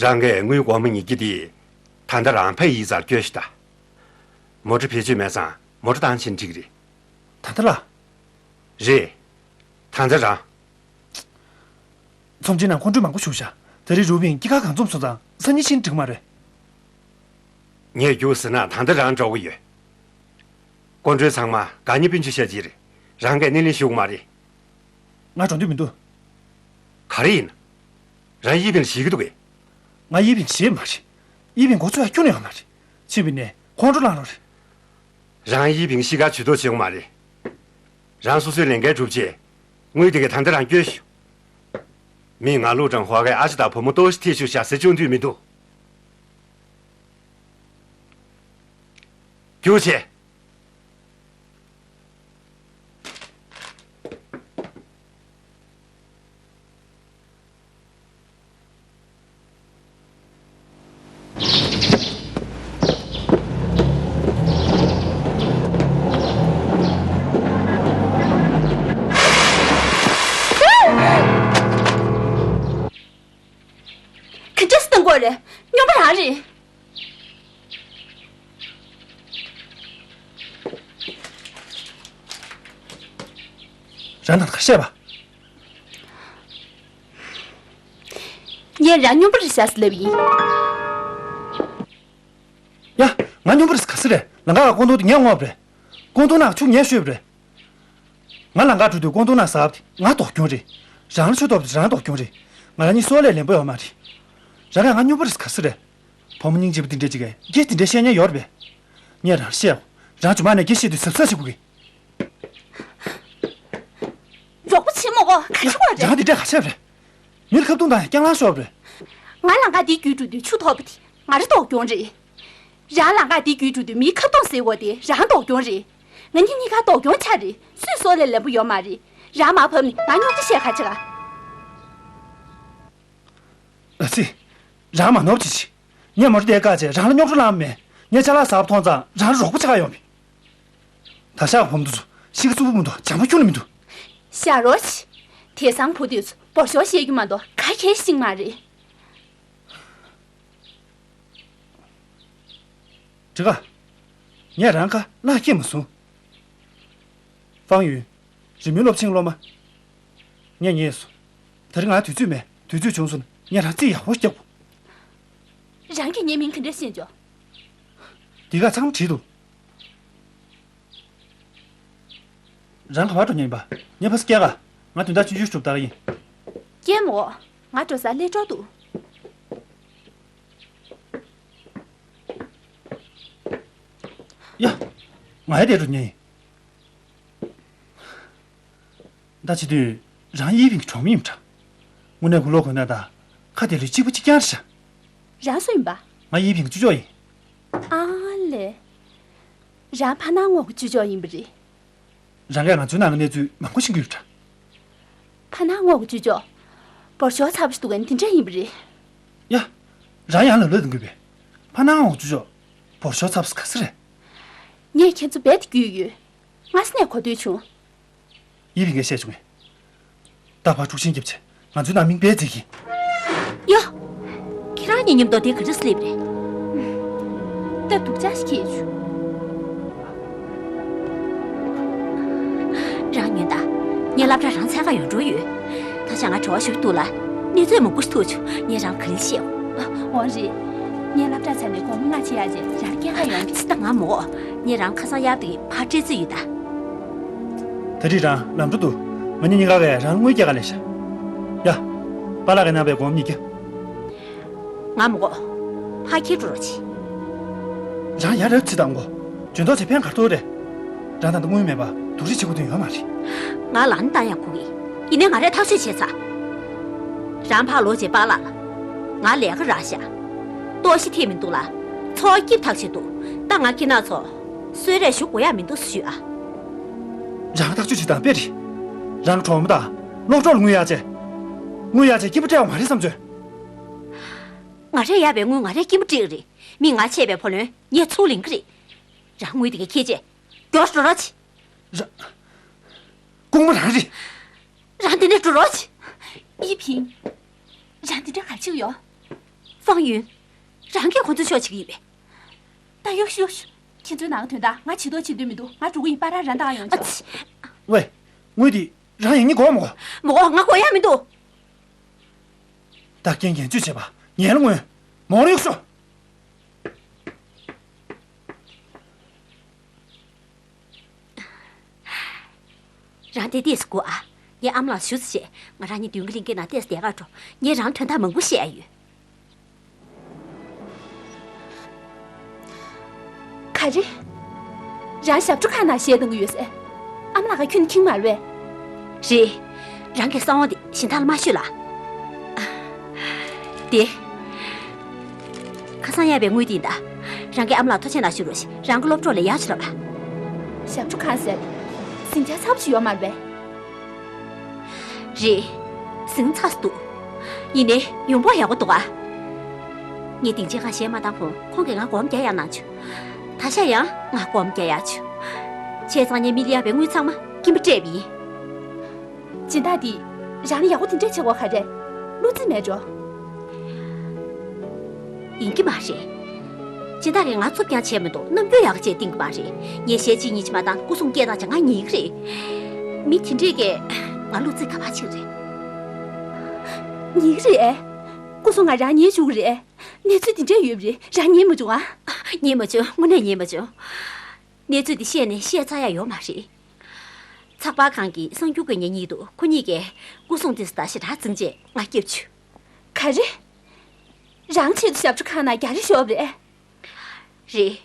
རང་གིས་དངུལ་སྒོར་མོ་ཉིས་བརྒྱ་དེ་ད་ལྟ་རང་ཕ་ཡུལ་རྩར་བསྐྱོད་ཤོག་དང་། མོ་ཊ་བེད་སྤྱོད་མེད་ཙང་མོ་ཊ་བཏང་ཕྱིན་འགྲིག་གི་རེད། ད་ལྟ་ལ། རེད། ད་ལྟ་རང་། ཚོམས་ཆེན་ནང་ཁོང་ཁྲོ་མང་པོ་ཞུགས་ཤག་ད་རེས་རུ་བིན་སྐྱེས་སྐར་གང་འཛོམས་སོང་ཙང་སང་ཉིན་ཕྱིན་འགྲིག་མ་རེད། ངས་རྒྱུགས་ཟེར་ན་ད་ལྟ་རང་འགྲོ་གི་ཡོད། སྐུ་མགྲོན་ཚང་མ་དགའ་ཉེ་སྤུན་མཆེད་ཤ་གཅིག་རེད། རང་གིས་སྣེ་ལེན་ཞུ་གི་མ་རེད། ང་འགྲོ་འདོད་མི་འདུག་ག་རེ་ཡིན། རང་ཡི་ཕིང་ཞེད་ཀྱི་འདུག་གས། ང་ཡི་ཕིང་ཞེད་མ་རེད། ཡི་ཕིང་མགོ་ཚོས་ཡ་ཁྱོན་ནས་ཡོད་མ་རེད། ཕྱིན་པ་ནས་ཁོང་ཁྲོ་ལངས་རོགས་རེད། རང་ཡི་ཕིང་གཤིས་ཀ་ཇུས་གཏོགས་བྱེད་དགོས་མ་རེད། རང་སོ་སོའི་ལས་འགན་སྒྲུབ་ཆེད། དངུལ་དེ་གས་ད་ལྟ་རང་སྐྱོན་ཞུ། མི་ང་ལུ་ཀྲང་ཧོ་གའི་ཨ་ཅེ་དང་བུ་མོ་ཏོ་ཞི་ཐེ་ཞུ་ཤ་ཟེར་བཅུག་འདོད་མི་འདུག་རྒྱུགས་ཆེ། ག་འདྲས་སེ་གཏོང་དགོས་རེད། སྨྱོན་པ་རང་རེད། རང་དང་ཁ་བཤད་པ། ངས་རང་སྨྱོན་པ་རེད་ཤག་ཟེར་ལབ་ཡིན། ཡ། ང་སྨྱོན་པ་རེད་ཟེར་ག་ཟེ་རེད། ལམ་ཁ་ག་ཀོང་ཏུང་དེ་ངས་བསྔོགས་པ་རེད། ཀོང་ཏུང་ནག་ཆུ་ངས་བཤོས་པ་རེད། ང་ལམ་ཁ་འགྲོ་དུས་ཀོང་ཏུང་ནག་ཟགས་པ་དེ་ང་ལྡོག་རྐྱང་རེད། རང་ལ་ཆུ་གཏོར་བ་དེ་རང་ལྡོག་རྐྱང་རེད། ང་རང་གཉིས་སྲོག་ལས་ལེན་པོ་ཡོད་མ་རེད། རང་གིས་ང་སྨྱོན་པ་རེད་ཟེར་ག་ཟེ་རེད། བུ་མོ་སྙིང་རྗེ་པོ་དེ་འདྲས་ཅིག་གིས་སྐད་དེ་འདྲས་བཤད་ཉན་ཡོད་རེད་པས། ངས་རང་ལ་བཤད། རང་རྗེས་མ་ནས་སྐད་བཤད་དུས་གཟབ་གཟབ་བྱེད་དགོས་གི། རོགས་པ་བྱེད་མོ་གོ་ག་ཆེ་བ་རེད། རང་དེ་འདྲས་ག་ཆེ་བ་རེད། མིར་ཁ་བརྡུང་དང་རྐྱང་ལང་ཤོར་བ་རེད། ང་ལམ་ཁ་འདི་བརྒྱུད་འགྲོ་དུས་ཆུ་ཐོབ་པ་དེ་ང་རང་ལྡོག་རྐྱང་རེད། རང་ལམ་ཁ་འདི་བརྒྱུད་འགྲོ་དུས་མིའི་ཁ་བརྡུང་ཟེར་བ་དེ་རང་ལྡོག་རྐྱང་རེད། ང་གཉིས་གཉིས་ཀ་ལྡོག་རྐྱང་ཆགས་རེད། སུས་སྲོག་ལས་ལེན་པོ་ཡོད་མ་རེད། རང་མར་བབས་ནས་ང་རྙོག་དྲ་བཤད་ག་བྱེད་ག་ཨ་ཙི། རང་མ་ནོར་ཅི་ཆི། ངས་མོ་ཊ་དེ་བཀག་བྱས་རང་ལ་རྙོག་དྲ་བསླངས་མེད། ངས་ཅ་ལག་ཟགས་པ་མཐོང་ཙང་རང་ལ་རོགས་པ་བྱེད་ག་ཡོང་མེད། ད་ཤག་བུ་མོ་དེ་ཚོ་གཤིས་ཀ་རྩུབ་པོ་མི་འདུག་བྱམས་པོ་ཁྱོན་ནས་མི་འདུག་བཞག་རོགས་བྱེད། དེང་སང་བུ་དེ་ཚོ་བོར་ཤོར་བཤད་རྒྱུ་མ་གཏོགས་ག་གེ་ཤེས་མ་རེད། དྲི་ག་ངས་རང་ཁ་ལག་སྐྱེས་མ་སོང་། ཧྥང་ཡུན། རི་མོའི་སློབ་ཆེན་སློབ་མ། ངས་ཉན་སོང་། ད་རིང་ང་དུས་ཚོད་མེད། དུས་ཚོད་བྱུང་སོང་ན་ངས་རང་རྩིས་ཡག་པོ་རྒྱབ་དགོས། རང་གིས་ངའི་མིང་ག་འདྲས་ཤེས་བྱུང་། འདི་ག་ཚང་མ་བྲིས་འདུག་རང་ག་པར་འགྲོ་མཁན་ཡིན་པ། ངས་ཕར་སྐྱེལ་ག་ང་དོན་དག་ཆུང་ཆུང་ཞིག་སྒྲུབ་ད་ག་ཡིན། སྐྱེལ་མོ། ང་འགྲོ་ས་སླེབས་འགྲོ་འདུག་ཡ། ང་ཡ་དེ་འགྲོ་མཁན་ཡིན། ད་བྱེད་དུས་རང་ཡི་ཕིང་གི་གྲོགས་མོ་ཡིན་པ་འདྲ། དངོས་གནས་གུ་ལོག་གོ་ན་ད་ཁ་དེ་ལུས་གཅིག་པ་གཅིག་རྐྱང་རེད་ཤག་རང་སུ་ཡིན་པ། ང་ཡི་ཕིང་གི་ཅུ་ཅོ་ཡིན། ཨ་ལེ། རང་ཕ་ནང་ངོ་གི་ཅུ་ཅོ་ཡིན་པ་རེད། རང་གིས་ང་ཚོའི་ནང་གི་གནས་ཚུལ་མང་པོ་ཤེས་ཀྱི་ཡོད་པ་འདྲ། ཕ་ནང་ངོ་གི་ཅུ་ཅོ། བོར་ཤོར་ཚ་པོ་ཞིག་འདུག་གན་དེ་འདྲ་ཡིན་པ་རེད། ཡ། རང་ཡང་ལབ་ལབ་དང་གུས་པས། ཕ་ནང་ངོ་གི་ཅུ་ཅོ། བོར་ཤོར་ཚ་པོ་ག་ས་རེད། ངས་ཁྱེད་ཚོ་རྦད་དེ་རྒྱུས་ཡོད། སྔ་ས་ནས་གོ་ཐོས་བྱུང་། ཡི་ཕིང་གིས་བཤད་བྱུང་ངས། ད་ཕར་འཁྲུག་ཆེན་བརྒྱབ་བྱས་ང་ཚོའི་ནང་མིང་རྦད་བརྫིས་ཀྱིན། ཡ། ཁྱེད་རང་གཉིས་མཉམ་དུ་དེ་ག་འདྲ་སླེབས་རེད། སྟབས་སྡུག་ཅག་ཞིག་སྐྱེས་བྱུང་། རང་ཉོན་དང་། ངའི་སློབ་གྲྭ་རང་འཚོལ་ག་ཡོང་འགྲོ་ཡོད། ད་ཆ་ང་བྲེལ་བ་ཞེ་པོ་འདུག་ལ། གནས་ཚུལ་མང་པོ་ཞིག་ཐུག་བྱུང་། ངས་རང་ག་ལེར་བཤད། འོ་རེད། ངའི་སློབ་གྲྭ་ཚར་ནས་དགོང་མོ་ལྔ་བྱེད་ཡག་བྱས་རང་སྐྱེལ་ག་ཡོང་གི། ཙི་ད་ང་མོ། ངས་རང་ཁ་སང་གཡར་དུས་ཕར་སྤྲད་རྩིས་ཡོད་ད། ད་རེས་རང་ལམ་འགྲོ་འདུག་ང་གཉིས་གཉིས་ཀ་གིས་རང་དངུལ་སྐྱེལ་ག་སླེབས་ཤག་ཡ། པཱ་ལགས་ཀྱིས་གནང་བའི་སྒོར་མོ་ཉིས་བརྒྱ། ང་མི་དགོས། ཕར་འཁྱེར་འགྲོ་རོགས་བྱེད། རང་ཡར་རེ་ཚིག་དང་གོ། འཇོན་ཐོག་ཆེ་ཕན་གར་ཐོག་རེད། རང་ད་ལྟ་དངུལ་མེད་པ་སྡུག་རུས་བྱེད་དགོས་དོན་ཡོད་མ་རེད། ང་ལ་ནི་བཏང་ཡག་དགོས་ཀྱི། ཡིན་ནའི་ང་རས་ཐག་གཅོད་བྱས་ཚར། རང་ཕར་ལོག་བྱས་པཱ་ལགས་ལ། ང་ལས་ཀ་རག་ཤག་ལྟོགས་ཤི་ཐེབས་མི་འདུག་ལ། འཚོ་བ་སྐྱིད་ཐག་ཆོད་འདུག་ད་ང་ཁྱེད་རང་ཚོ་གསོལ་རས་ཞུ་དགོས་ཡག་མི་འདུག་ཞུས་ཨ། རང་ཐག་གཅོད་བྱེད་སྟངས་དཔེ་རེད། རང་གི་གྲོགས་མོ་དང་སློབ་གྲོགས་ལ་དངུལ་གཡར་བྱས། དངུལ་གཡར་བྱས་སྐྱིད་པོ་སྤྲད་ཡོད་མ་རེད་བསམ་ཚོད། ང་རས་གཡར་བའི་དངུལ་ང་རས་སྐྱིད་པོ་སྤྲད་ཀྱི་རེད། མི་ང་ཆད་པའི་བུ་ལོན་ངས་ཚུར་ལེན་གྱི་རེད། རང་དངུལ་དེ་ག་ཁྱེར་བྱས། མགྱོགས་འགྲོ་རོགས་བྱེད། ར། ལྐུགས་མ་རང་རེད། རང་འདི་ནས་འགྲོ་རོགས་བྱེད། ཡི་ཕིང་། རང་འདི་འདྲ་ག་བྱེད་ཡོད། ཧྥང་ཡུན། རང་གིས་ཁོ་ཚོ་ཕྱོགས་བྱེད་ཀྱི་ཡོད་པས། ད་ཡོ་ཤུ་ཡོ་ཤུ། ཁྱེད་ཚོའི་ནང་གི་དོན་དག་ང་བྱེད་རོགས་བྱེད་འདོད་མི་འདུག་ང་འགྲོ་གི་ཡིན། པཱ་ལགས་རང་ད་ག་ཡོང་ཨ་ཆོག་ཙི། ཝེ། དངུལ་འདི་རང་ཡིན་ནི་གོ་མོ། མོ་ང་དགོས་ཡ་མི་འདུག་ད་རྐྱེན་འགན་བཅོལ་བྱས་པ་ངན་ལ་མངོན། མོ་ལ་གཡུག་ཤོག་རང་དེ་ཏོག་ཙམ་སྒུག་ཨ། ངས་ཨ་མ་ལགས་ཞུ་ཙམ་བྱས། ང་རང་གཉིས་མདུན་གྱི་གླིང་གའི་ནང་ཏོག་ཙམ་བསྡད་ག་འགྲོ། ངས་རང་དོན་དག་མང་པོ་བཤད་ཡ་ཡོད། ག་རེ། རང་ཞབས་བྲོ་ཁང་ནང་གཞས་གཏོང་གི་ཡོད་ཟེར། ཨ་མ་ལགས་ཀྱིས་ཁྱོན་ནས་མཁྱེན་མ་རེད་པས། རེད། རང་གི་གསང་བ་དེ་གཞན་དག་ལ་མ་ཤོད་ལ། དེ། ཁ་སང་གཡར་བའི་དངུལ་དེ་ཡིན་ད། རང་གིས་ཨ་མ་ལགས་ཐུགས་རྗེ་གནང་ཞུ་རོགས་ཞེས་རང་གི་སློབ་གྲོགས་ལ་ཡར་ཞུ་རོགས་ཨ། ཞབས་བྲོ་ཁང་ཟེར། ཟིང་ཆ་ཚ་པོ་ཞིག་ཡོད་མ་རེད་པས། རེད། ཟིང་ཚ་ས་འདུག་ཡིན་ནའི་ཡོང་འབབ་ཡག་པོ་འདུག་ཨ། ངས་སྡིངས་ཆའི་ཁ་གཞས་མ་བཏང་གོང་ཁོང་གིས་ང་སྒོར་མོ་བརྒྱ་གཡར་གནང་བྱུང་། ད་ཆ་ཡང་ང་སྒོར་མོ་བརྒྱ་གཡར་བྱུང་། བྱས་ཙང་ངས་མི་ལ་གཡར་བའི་དངུལ་ཚང་མ་སྐྱིན་པ་སྤྲད་པ་ཡིན། སྦྱིན་བདག་འདིས་རང་ལ་ཡག་པོ་དེ་འདྲས་བྱེད་དགོས་ག་རེ། བློ་རྩེ་མེད་འགྲོ། ཡིན་གྱི་མ་རེད། སྦྱིན་བདག་གིས་ང་རྩུབ་རྐྱང་བྱས་མི་འདུག་རྣམ་འགྱུར་ཡག་ག་བྱས་བསྟན་གྱི་མ་རེད། ངས་གཞས་གཅིག་གཉིས་ཅིག་མ་བཏང་སྐུ་སྲུང་སྐད་བཏང་བྱས་ང་ཉན་གྱི་རེད། མི་དེ་འདྲས་ཀྱིས་ང་བློ་རྩེ་ག་པར་བྱེད་ཀྱི་རེད། ཉན་གྱི་རེད། སྐུ་སྲུང་ང་རང་ཉན་བཅུག་གི་རེད། གནས་ཚུལ་དེ་འདྲས་ཡོད་པ་རེད། རང་ཉན་མ་བྱུང་ཨ། ཉན་མ་བྱུང་། དངོས་གནས་ཉན་མ་བྱུང་། གནས་ཚུལ་འདི་བཤད་ནས་བཤད་ཚར་ཡ་ཡོད་མ་རེད། ཚགས་པར་ཁང་གི་གསར་འགྱུར་འགོད་མཁན་གཉིས་འདུག་ཁོ་གཉིས་ཀས་སྐུ་སྲུང་དེ་ཚོ་དང་ཞེ་དྲག་འཛིང་བྱས་ང་སྐྱབས་བྱུང་། ག་རེ། རང་ཆེད་དུ་ཞབས་བྲོ་ཁང་ནང་རྒྱག་རེས་ཤོར་བ་རེད། རེད།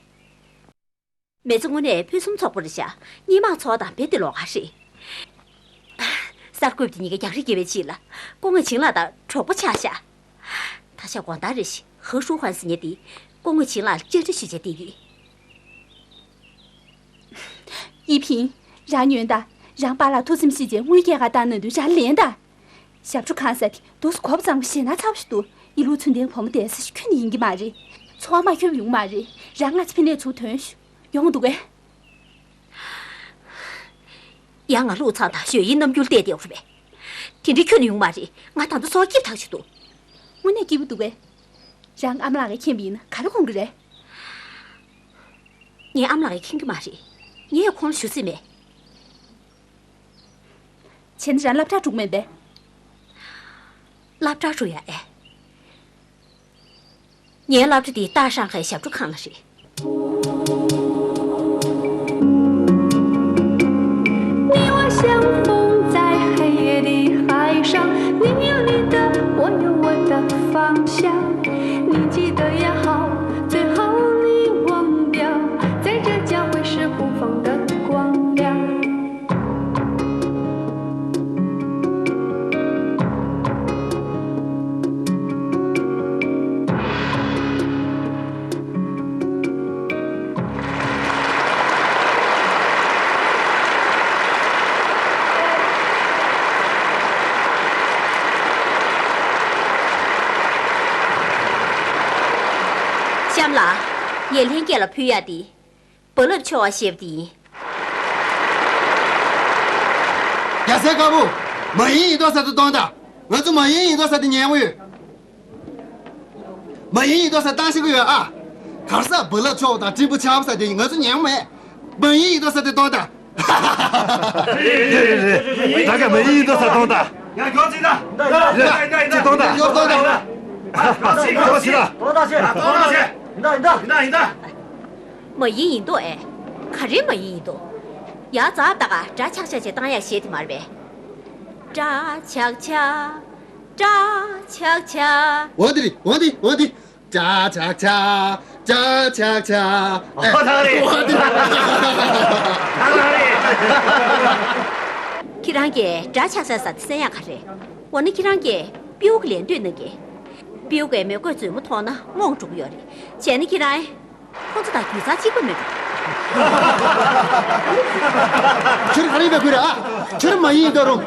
མི་ཚེ་དངོས་གནས་ཕུན་སུམ་ཚོགས་པོ་རེད་ཤག་སྔོན་མ་ཚོགས་དང་རྦད་དེ་ལོགས་ཀ་རེད། གསར་འགོད་པ་དེ་གཉིས་ཀས་རྒྱག་རེས་བརྒྱབ་པའི་རྗེས་ལ་སྐུ་ངོ་ཆིང་ལགས་དང་གྲོགས་པོ་ཆགས་ཤག་ད་ཆ་དགོང་དག་རེ་བཞིན་ཧེ་ཧྲུའུ་ཧན་ཟེར་མཁན་དེས་སྐུ་ངོ་ཆིང་ལགས་ལ་བཅར་འདྲི་ཞུས་བྱས་བསྡད་ཡོད། ཡི་ཕིང་། རང་ཉོན་དང་། རང་པཱ་ལགས་ཐུགས་སེམས་ཤེས་བྱས་དངུལ་སྐྱེལ་ག་བཏང་གནང་དུས་རང་ལེན་དང་། ཞབས་བྲོ་ཁང་ཟེར་དེ་འདུག་སེ་གོ་བ་བཟང་པོ་ཞེ་དྲག་ཚ་པོ་ཞིག་འདུག་ཡིན་ལུགས་ཚུལ་ལྡན་བུ་མོ་བསྡད་ས་ཞིག་ཁྱོན་ནས་ཡིན་གྱི་མ་རེད། འཚོ་བ་མ་འཁྱོལ་ཡོང་གི་མ་རེད། རང་སྔ་ཕྱི་ཕན་ནས་ཚུར་ཐོན་ཤོག་ཡོང་འདུག་གས། ཡང་ང་ལུག་ཚང་དང་ཞོ་ཡིན་རྣམ་འགྱུར་བལྟས་བསྡད་ཡོད་རེད་པས། དེ་འདྲའི་ཁྱོན་ནས་ཡོང་མ་རེད། ང་ད་ལྟ་ཚོར་སྐྱིད་ཐག་ཆོད་འདུག་དངོས་གནས་སྐྱིད་པོ་འདུག་པས། རང་ཨ་མ་ལགས་ཀྱིས་མཁྱེན་པ་ཡིན་ན་ག་རེ་དགོངས་ཀྱི་རེད། ངའི་ཨ་མ་ལགས་ཀྱིས་མཁྱེན་གྱི་མ་རེད། ངས་ཡང་ཁོང་ལ་ཞུ་སྲིད་མེད། བྱས་ན་རང་སློབ་གྲྭར་འགྲོ་གི་མེད་པས། སློབ་གྲྭར་འགྲོ་ཡ་ཨེ། ངའི་སློབ་གྲྭ་འདི་ཏཱ་ཧྲང་ཧའེ་ཞབས་བྲོ་ཁང་ལ་རེད། 你我相逢在黑夜的海上，你有你的，我有我的方向。你记得也好，最好你忘掉，在这交汇时綻放的光亮。 གཤམ་ལ། ངས་ལྷན་རྒྱས་ལ་ཕུལ་ཡག་འདི། རྦ་རླབས་འཕྱོ་བ་ཞེས་པ་དེ་ཡིན། རྒྱལ་སྲས་དཀར་པོ། མ་ཡིན་ཡིན་མདོག་ཟེར་དེ་གཏོང་དང་། ང་ཚོ་མ་ཡིན་ཡིན་མདོག་ཟེར་དེ་ཉན་གྱི་ཡོད། མ་ཡིན་ཡིན་མདོག་ཟེར་བཏང་ཤེས་ཀྱི་ཡོད་ཨ། ག་རེ་ཟེར། རྦ་རླབས་འཕྱོ་བ་དང་སྤྲིན་པ་འཆར་བ་ཟེར་དེ་ཡིན། ང་ཚོ་ཉན་གྱི་མེད། མ་ཡིན་ཡིན་མདོག་ཟེར་དེ་གཏོང་དང་། རེད་རེད་རེད། ད་ག་མ་ཡིན་ཡིན་མདོག་ཟེར་གཏོང་དང་། ཡ། མགྱོགས་ཅིག་ད། ཡ། ཅིག་གཏོང་དང་། མགྱོགས་ཅིག་ད། མགྱོགས་ཅིག་ད། ཡིན་ད་ཡིན་ད། ཡིན་ད་ཡིན་ད། མ་ཡིན་ཡིན་མདོག་ཨེ། ག་རེ་མ་ཡིན་ཡིན་མདོག་ཡ། ཛ་ད་ག་ཌ་ཆག་ཆག་ཅེས་བཏང་ཡག་གཞས་དེ་མ་རེད་པས། ཌ་ཆག་ཆག་ཌ་ཆག་ཆག་འོ་དེ་རེད། འོ་དེ། འོ་དེ། ཌ་ཆག་ཆག་ཌ་ཆག་ཆག་ཨོ། ད་རེད། འོ་དེ་རེད། ད་རེད། ཁྱེད་རང་གིས་ཌ་ཆག་ཆག་ཟེར་དེ་གསན་ཡག་ག་རེ། འོ་ན་ཁྱེད་རང་གིས་སྤྲེའུ་གི་ལན་ལྟོས་གནང་གི། སྤྲེའུ་གིས་མི་རྒོད་མཛུབ་མོ་ཐོགས་ན་རྨོངས་འགྲོ་གི་ཡོད་རེད། བྱས་ན་ཁྱེད་རང་ཁོ་ཚོ་དང་རྒྱུད་ཚང་གཅིག་པ་མི་འགྲོ། ཁྱོད་ག་རེ་ཡིན་པའི་ཁུལ་རེད་ཨ། ཁྱོད་མ་ཡིན་ཡིན་མདོག་རུང་།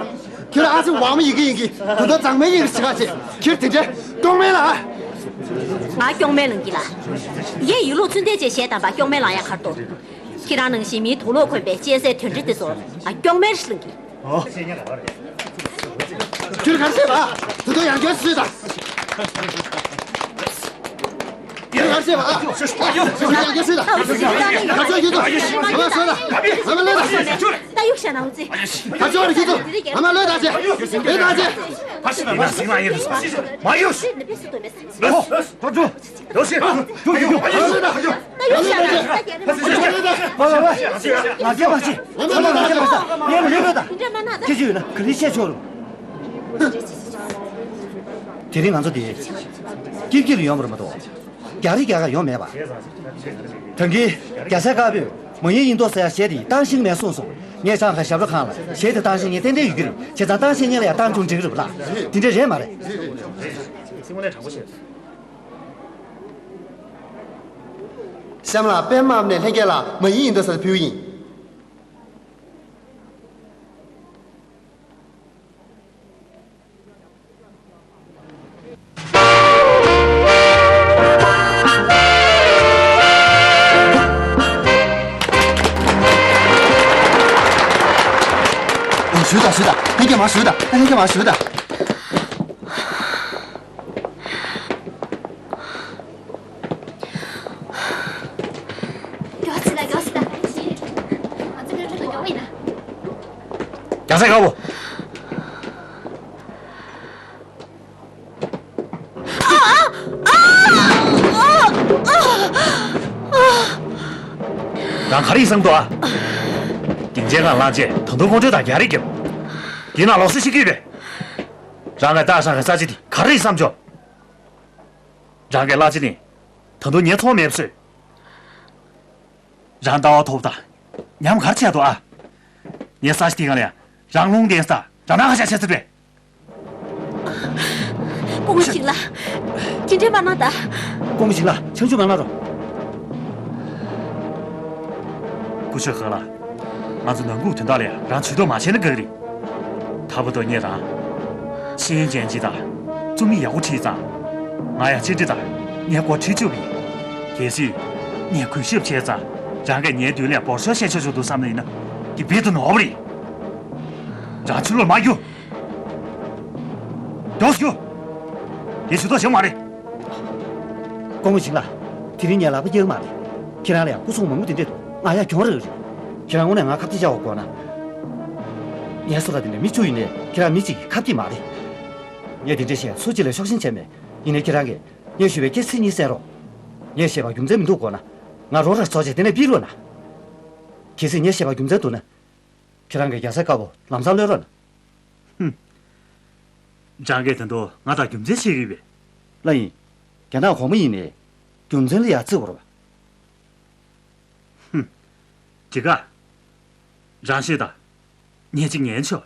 ཁྱོད་ཨ་ཙི་ཝང་མ་ཡི་གེ་ཡིན་གྱི། དུ་ད་མཛངས་མའི་ཡིག་རེད་ཟེར་ག་ཅེ། ཁྱོད་དེ་འདྲ་སྐྱོང་མེད་ལ་ཨ། ང་སྐྱོང་མེད་ལང་གི་ལ། ཡེ་ཡིན་ལུགས་ཚུལ་ལྡན་ཅེས་གཞས་དམ་པ་སྐྱོང་མེད་ལང་ཡག་ག་རེ་འདུག་ཁྱེད་རང་ནང་བཞིན་མིའི་དུག་ལོག་གོན་པའི་གཅན་གཟན་དོན་འདྲི་དེ་ཚོ་ང་སྐྱོང་མེད་ལང་གི། ཁྱོད་ག་རེ་བྱས་པ། དུ་ད་ཡང་སྐྱོན་སུས་དང་། ཁྱོད་ག་རེ་བྱས་པ། ཁྱོད་ཡང་སྐྱོན་སུས་དང་། ཁ་ཚོད་ཁྱོད་ཚོ། ཨ་མ་ལོས་དང་། ཨ་མ་ལོས་དང་། ད་གཡུག་བཞག་ན་འུ་ཚོས། ད་གཡུག་བཞག་ན་འུ་ཚོས། ཨ་མ་ལོས་དང་། ལོས་དང་། ད་ཡིན་ན་ཟིང་ལ་ཡིན་རེད་ཟེར། མ་གཡུག་ཨོ། ད་འགྲོ། ཡོ་ཤི། ཡོ་ཤི། ཡོ་ཤི། ཡོ་ཤི། ད་གཡུག་བཞག་ན། ད་གཡུག་བཞག་ན། ང་རྒྱལ་མ་བྱེད། ང་རྒྱལ་མ་བྱེད། ང་རྒྱལ་མ་བྱེད། ངས་མ་ལོས་དང་། དེ་འདྲ་མ་གནང་ད། སྐད་ཆ་ཡོད་ན་ག་རེ་བཤད་ཆོག་རུང་། དེ་རིང་ང་ཚོ་དེ་ཀིར་ཀིར་ལ་ཡོང་བ་རེད་མ་གཏོགས། རྒྱག་རེས་རྒྱག་ག་ཡོང་མེད་པ། ད་གིན་རྒྱལ་སྲས་དཀར་པོས་མ་ཡིན་ཡིན་མདོག་ཟེར་ཡ་གཞས་དེ་བཏང་ཤེས་མེད་གསུངས་སོང་། ངས་ཀྲང་ཧའེ་ཞབས་བྲོ་ཁང་ལ་གཞས་དེ་བཏང་ཤེས་ངས་ཏན་ཏན་ཡོད་ཀྱི་རེད། བྱས་ཙང་བཏང་ཤེས་ངེད་ལ་ཡང་བཏང་བྱུང་འགྲིག་གི་རེད་པ་ལགས། དེ་འདྲ་རེད་མ་རེད། གཤམ་ལ་པད་མ་ནས་ལྷན་རྒྱས་ལ་མ་ཡིན་ཡིན་མདོག་ཟེར་ཕུལ་ཡིན། ཞུ་དང་ཞུ་དང་། ལྷན་རྒྱས་མར་ཞུ་དང་། ལྷན་རྒྱས་མར་ཞུ་དང་། མགྱོགས་སེ་ལ། མགྱོགས་སེ་ལ། ང་ཚོ་ཁྲོད་དུ་མགྱོགས་པོ་ཡིན་ན། རྒྱལ་སྲས་དཀར་པོ། རང་ག་རེ་ཡིན་བསམ་འདུག་ཨ། སྡིངས་ཆའི་སྒང་ལངས་རྗེས་ད་དུང་ཁོང་ཁྲོ་དང་རྒྱག་རེས་བརྒྱབ། དེ་ནང་ལོགས་སུ་ཤི་གི་ཡོད་པས། རང་གིས་ཏཱ་ཧྲང་ཧའེ་ས་ཆ་དེ་ག་རེ་ཡིན་བསམ་བྱུང་། རང་གི་གླ་ཆ་ནི་ད་དུང་ངས་ཚོང་མེད་པ་བཟོས། རང་ལྟ་བ་མཐོ་པོ་དང་ཉམས་ག་རེ་བྱས་འདུག་ཨ། ངའི་ས་ཆ་དེའི་སྒང་ལ་ཡང་རང་རླུང་ལྡན་ས་དང་རང་སྣང་ཁ་ཤས་བྱས་ཚར་བས། སྐུ་ངོ་ཞིག་ལ། དེ་འདྲས་མ་གནང་ད། སྐུ་ངོ་ཞིག་ལ་ཆང་ཆུང་མ་གནང་རོགས། སྐུ་ཞབས་ཧེ་ལགས། ང་ཚོ་ནང་ཁུལ་དོན་དག་ལ་ཡང་རང་ཇུས་གཏོགས་མ་བྱས་ན་དགའ་གི་རེད། ད་བར་དུ་ངས་རང་ཤེས་ཡོན་ཅན་ཅིག་དང་རྩོམ་ཡིག་ཡག་པོ་བྲིས་ཙང་། ང་ཡང་ཅི་འདྲི་དང་ངས་མགོ་ཁྲིད་བཅུག་པ་ཡིན། གལ་སྲིད་ངས་གུས་ཞབས་བྱས་ཙང་རང་གིས་ངའི་མདུན་ལ་འབོར་ཤོག་བཤད་ཆོག་ཆོག་འདུག་བསམ་ནི་ཡིན་ན་འདི་རྦད་དེ་ནོར་བ་རེད། རང་ཕྱི་ལོགས་མ་རྒྱུགས། མགྱོགས་སུ་རྒྱུགས། དེ་ཇུས་གཏོགས་བྱེད་མ་རེད། སྐུ་ངོ་ཞིང་ལགས། དེ་རིང་ངས་ལག་པ་གཡར་མ་རེད། ཁྱེད་རང་ལ་ཡང་སྐུ་སྲུང་མང་པོ་དེ་འདྲས་འདུག་ང་ཡང་གྱོང་རག་རེད། ཁྱེད་རང་དངོས་གནས་ང་ཁ་གཏད་བཅག་དགོས་ན། ངའི་སུ་ར་དེ་འདྲ་མི་བཅུ་ཡིན་ནའི་ཁྱེད་རང་མི་གཅིག་གིས་ཁ་གཏད་མ་རེད། ངས་དེ་འདྲས་བཤད་སུ་གཅིག་ལ་ཤོག་ཤེས་བྱས་མེད། ཡིན་ནའི་ཁྱེད་རང་གིས་ངས་ཞུས་པའི་སྐད་ཆ་གཉིས་གསན་རོགས། ངས་བཤད་པ་རྒྱུ་མཚན་མི་འདུག་དགོས་ན། ང་རོགས་རམ་ཚོགས་ཆེན་དེ་ནས་ཕུད་རོགས་གནང་། གལ་སྲིད་ངས་བཤད་པ་རྒྱུ་མཚན་འདུག་ན། ཁྱེད་རང་གིས་རྒྱལ་སའི་དཀར་པོ་ལམ་སང་གློད་རོགས་གནང་། ཧུམ། རང་གིས་ད་དུང་ང་དང་རྒྱུ་མཚན་བཤད་ཀྱི་ཡོད་པས། ལགས་ཡིན། རྒྱ་ནག་གོང་མ་ཡིན་ནའི་རྒྱུ་མཚན་ལ་ཡ་བརྩི་དགོས་རེད་པ། ཧུམ། འགྲིག་ག་རང་ཤོད་དང་། ངས་ཅིག་ཉན་ཆོག་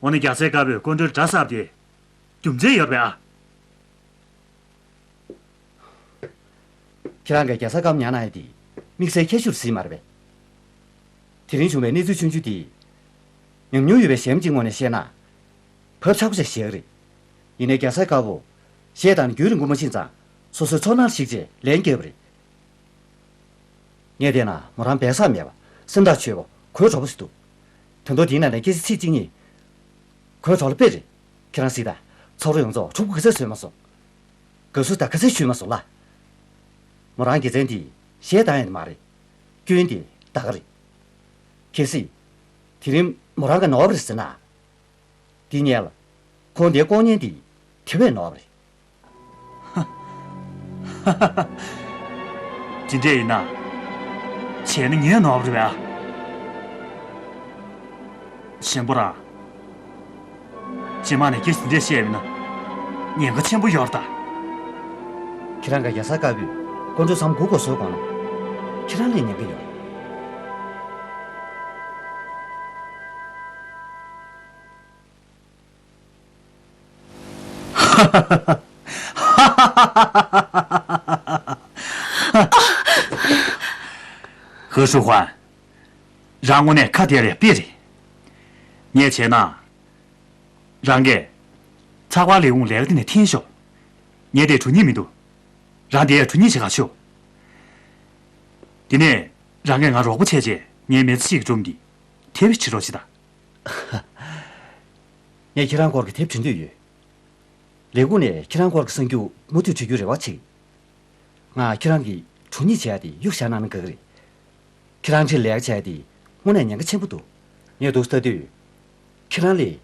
འོ་ན་རྒྱལ་སའི་དཀར་པོས་སྐུ་མགྲོན་གྲྭ་གསར་པ་དེ་རྒྱུ་མཚན་ཡོད་པས་ཨ། ཁྱེད་རང་གིས་རྒྱལ་སའི་དཀར་པོ་ཉར་གནང་ཡ་དེ་དམིགས་བསལ་ཁྱད་ཆོས་ཟིན་མ་རེད་པས། དེ་རིང་བྱུང་བའི་གནས་ཚུལ་ཆུང་ཆུང་དེ། ཉམས་མྱོང་ཡོད་པའི་གཞན་གཅིག་ངོས་ནས་བཤད་ན། བབ་ཆགས་པོ་ཞིག་བཞག་གི་རེད། ཡིན་ནའི་རྒྱལ་སའི་དཀར་པོ། གཞས་བཏང་ནས་རྒྱུན་རིང་པོ་མ་ཕྱིན་ཙང་སོ་སོའི་ཚོར་སྣང་གཞིགས་བྱས་ལན་བརྒྱབ་པ་རེད། ངས་བལྟས་ན་མོ་རང་སྦས་གསང་མེད་པ། སེམས་ཐག་ཆོད་པ། གོས་དྲོ་པོ་ཞིག་འདུག་ད་དུང་དེའི་ནང་ནས་སྐད་ཆ་ཚིག་གཅིག་གཉིས། གོས་དྲོ་ལ་དཔེ་རེད། ཁྱེད་རང་གཟིགས་དང་། ཚོགས་ར་ཡོངས་རྫོགས་ཕྲུ་གུ་ག་ཚད་བཟོས་མ་སོང་། དགའ་བསུ་དང་ག་ཚད་ཞུས་མ་སོང་ལ། མོ་རང་དགེ་མཚན་དེ་གཞས་བཏང་ཡ་དེ་མ་རེད། སྐྱོན་དེ་ད་ག་རེད། གལ་སྲིད། དེ་རིང་མོ་རང་གིས་ནོར་བ་རེད་ཟེར་ན། དེ་ཉལ། ཁོང་དེའི་ལྐོག་རྔན་དེ་དེ་བས་ནོར་བ་རེད། ཇི་འདྲས་ཡིན་ན། བྱས་ན་ངས་ནོར་བ་རེད་པས་ཨ། གཞན་པོ་རང་། རྗེས་མ་ནས་སྐད་ཆ་འདི་འདྲས་བཤད་པ་ཡིན་ན། ཉེན་ཁ་ཆེན་པོ་ཡོད་རེད་ད། ཁྱེད་རང་གིས་རྒྱལ་སར་དཀར་པོས་སྐུ་མགྲོན་ཚང་མ་སྒུག་དགོས་བཟོས་དགོངས་ན། ཁྱེད་རང་ལ་ཉེན་ཁ་ཡོད་རེད། ཧེ་ཧྲུའུ་ཧུན། རང་དངོས་གནས་ཁ་གཏད་ཡ་དཔེ་རེད། ངས་བྱས་ན། རང་གིས། ཚགས་པར་ལས་ཁུངས་ལས་ཀ་དེ་ནས་འཐེན་ཤོག་ངས་དེར་འགྲོ་སྙིང་མི་འདུག་རང་དེར་འགྲོ་སྙིང་བྱེད་ག་ཤོག་དེ་ནས། རང་གིས་ང་རོགས་པ་བྱས་རྗེས་ངའི་མི་ཚེ་གཅིག་གི་སྒྲུང་འདི། དེབ་བྲིས་རོགས་བྱེད་དང་། ངས་ཁྱེད་རང་སྐོར་གྱི་དེབ་བྲིས་འདོད་ཡོད། ལས་ཁུངས་ནས་ཁྱེད་རང་སྐོར་གྱི་གསར་འགྱུར་མུ་མཐུད་བྲི་རྒྱུའི་རེ་བ་བྱེད། ང་ཁྱེད་རང་གིས་གྲོགས་གཉིས་བྱས་ཏེ་གཡུག་བཞག་གནང་ན་དགའ་གི་རེད། ཁྱེད་རང་ཁྲིར་ལས་ཀ་བྱས་ཏེ་དངོས་གནས་ཉེན་ཁ་ཆེན་པོ་འདུག་ངས་འདུག་ལྟ་དུས། ཁྱེད་རང་ལས་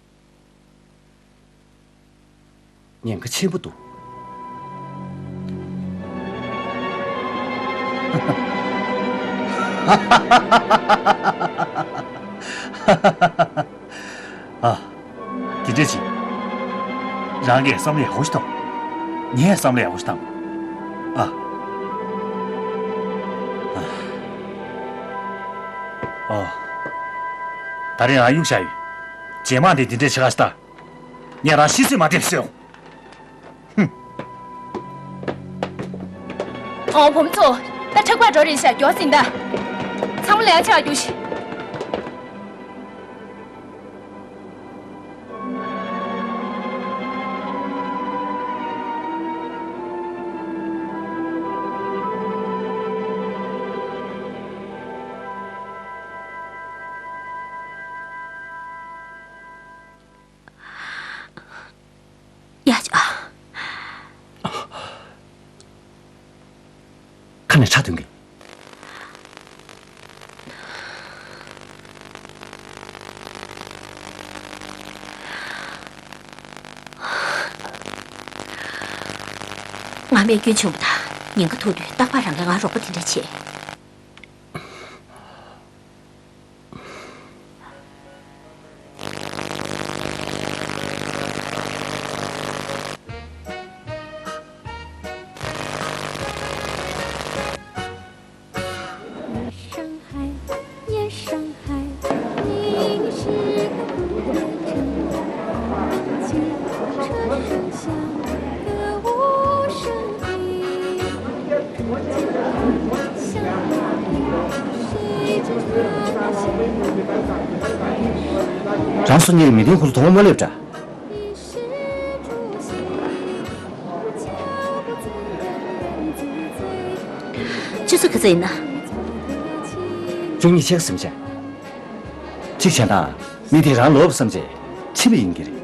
ཉེན་ཁ་ཆེན་པོ་འདུག་ཨ། དེ་འདྲ་ཅིག་རང་གིས་བསམ་བློ་ཡག་པོ་ཞིག་གཏོང་། ངས་བསམ་བློ་ཡག་པོ་ཞིག་བཏང་། ཨ། ཨ། ཨོ། ད་རེས་ང་གཡུག་བཞག་ཡོད། རྗེས་མ་འདི་འདི་འདྲ་བྱེད་ག་ཞིག་ད། ངས་རང་ཤི་གསོན་མ་ཐེབས་སོང་། ཧུམ། ཨོ། བུ་མོ་ཚོ། ད་ཁྲག་པར་འགྲོ་རེད་ཤག་མགྱོགས་ཟིན་ད། ཚང་མ་ལས་ཆགས་རྒྱུ་ཞིག་ཡ་ཅོ། ཁ་ནས་ཁྲག་ཐོན་གི། ང་རྨས་སྐྱོན་བྱུང་བ་དང་ཉེན་ཁ་ཐུག་དུས་རྟག་པར་རང་གིས་ང་རོགས་པ་དེ་འདྲ་བྱེད། རང་སུ་གཉིས་ཀྱི་མི་དོན་ཁུལ་དུ་མ་སླེབས་འདྲ། ཆུ་ཚོད་ག་ཚོད་ཡིན་ན། བཅུ་གཉིས་ཕྱེད་ཀ་ཟིན་བྱས། གཅིག་བྱས་ན། མི་དེ་རང་ལོབས་བསམ་བྱས་ཕྱིན་པ་ཡིན་གྱི་རེད།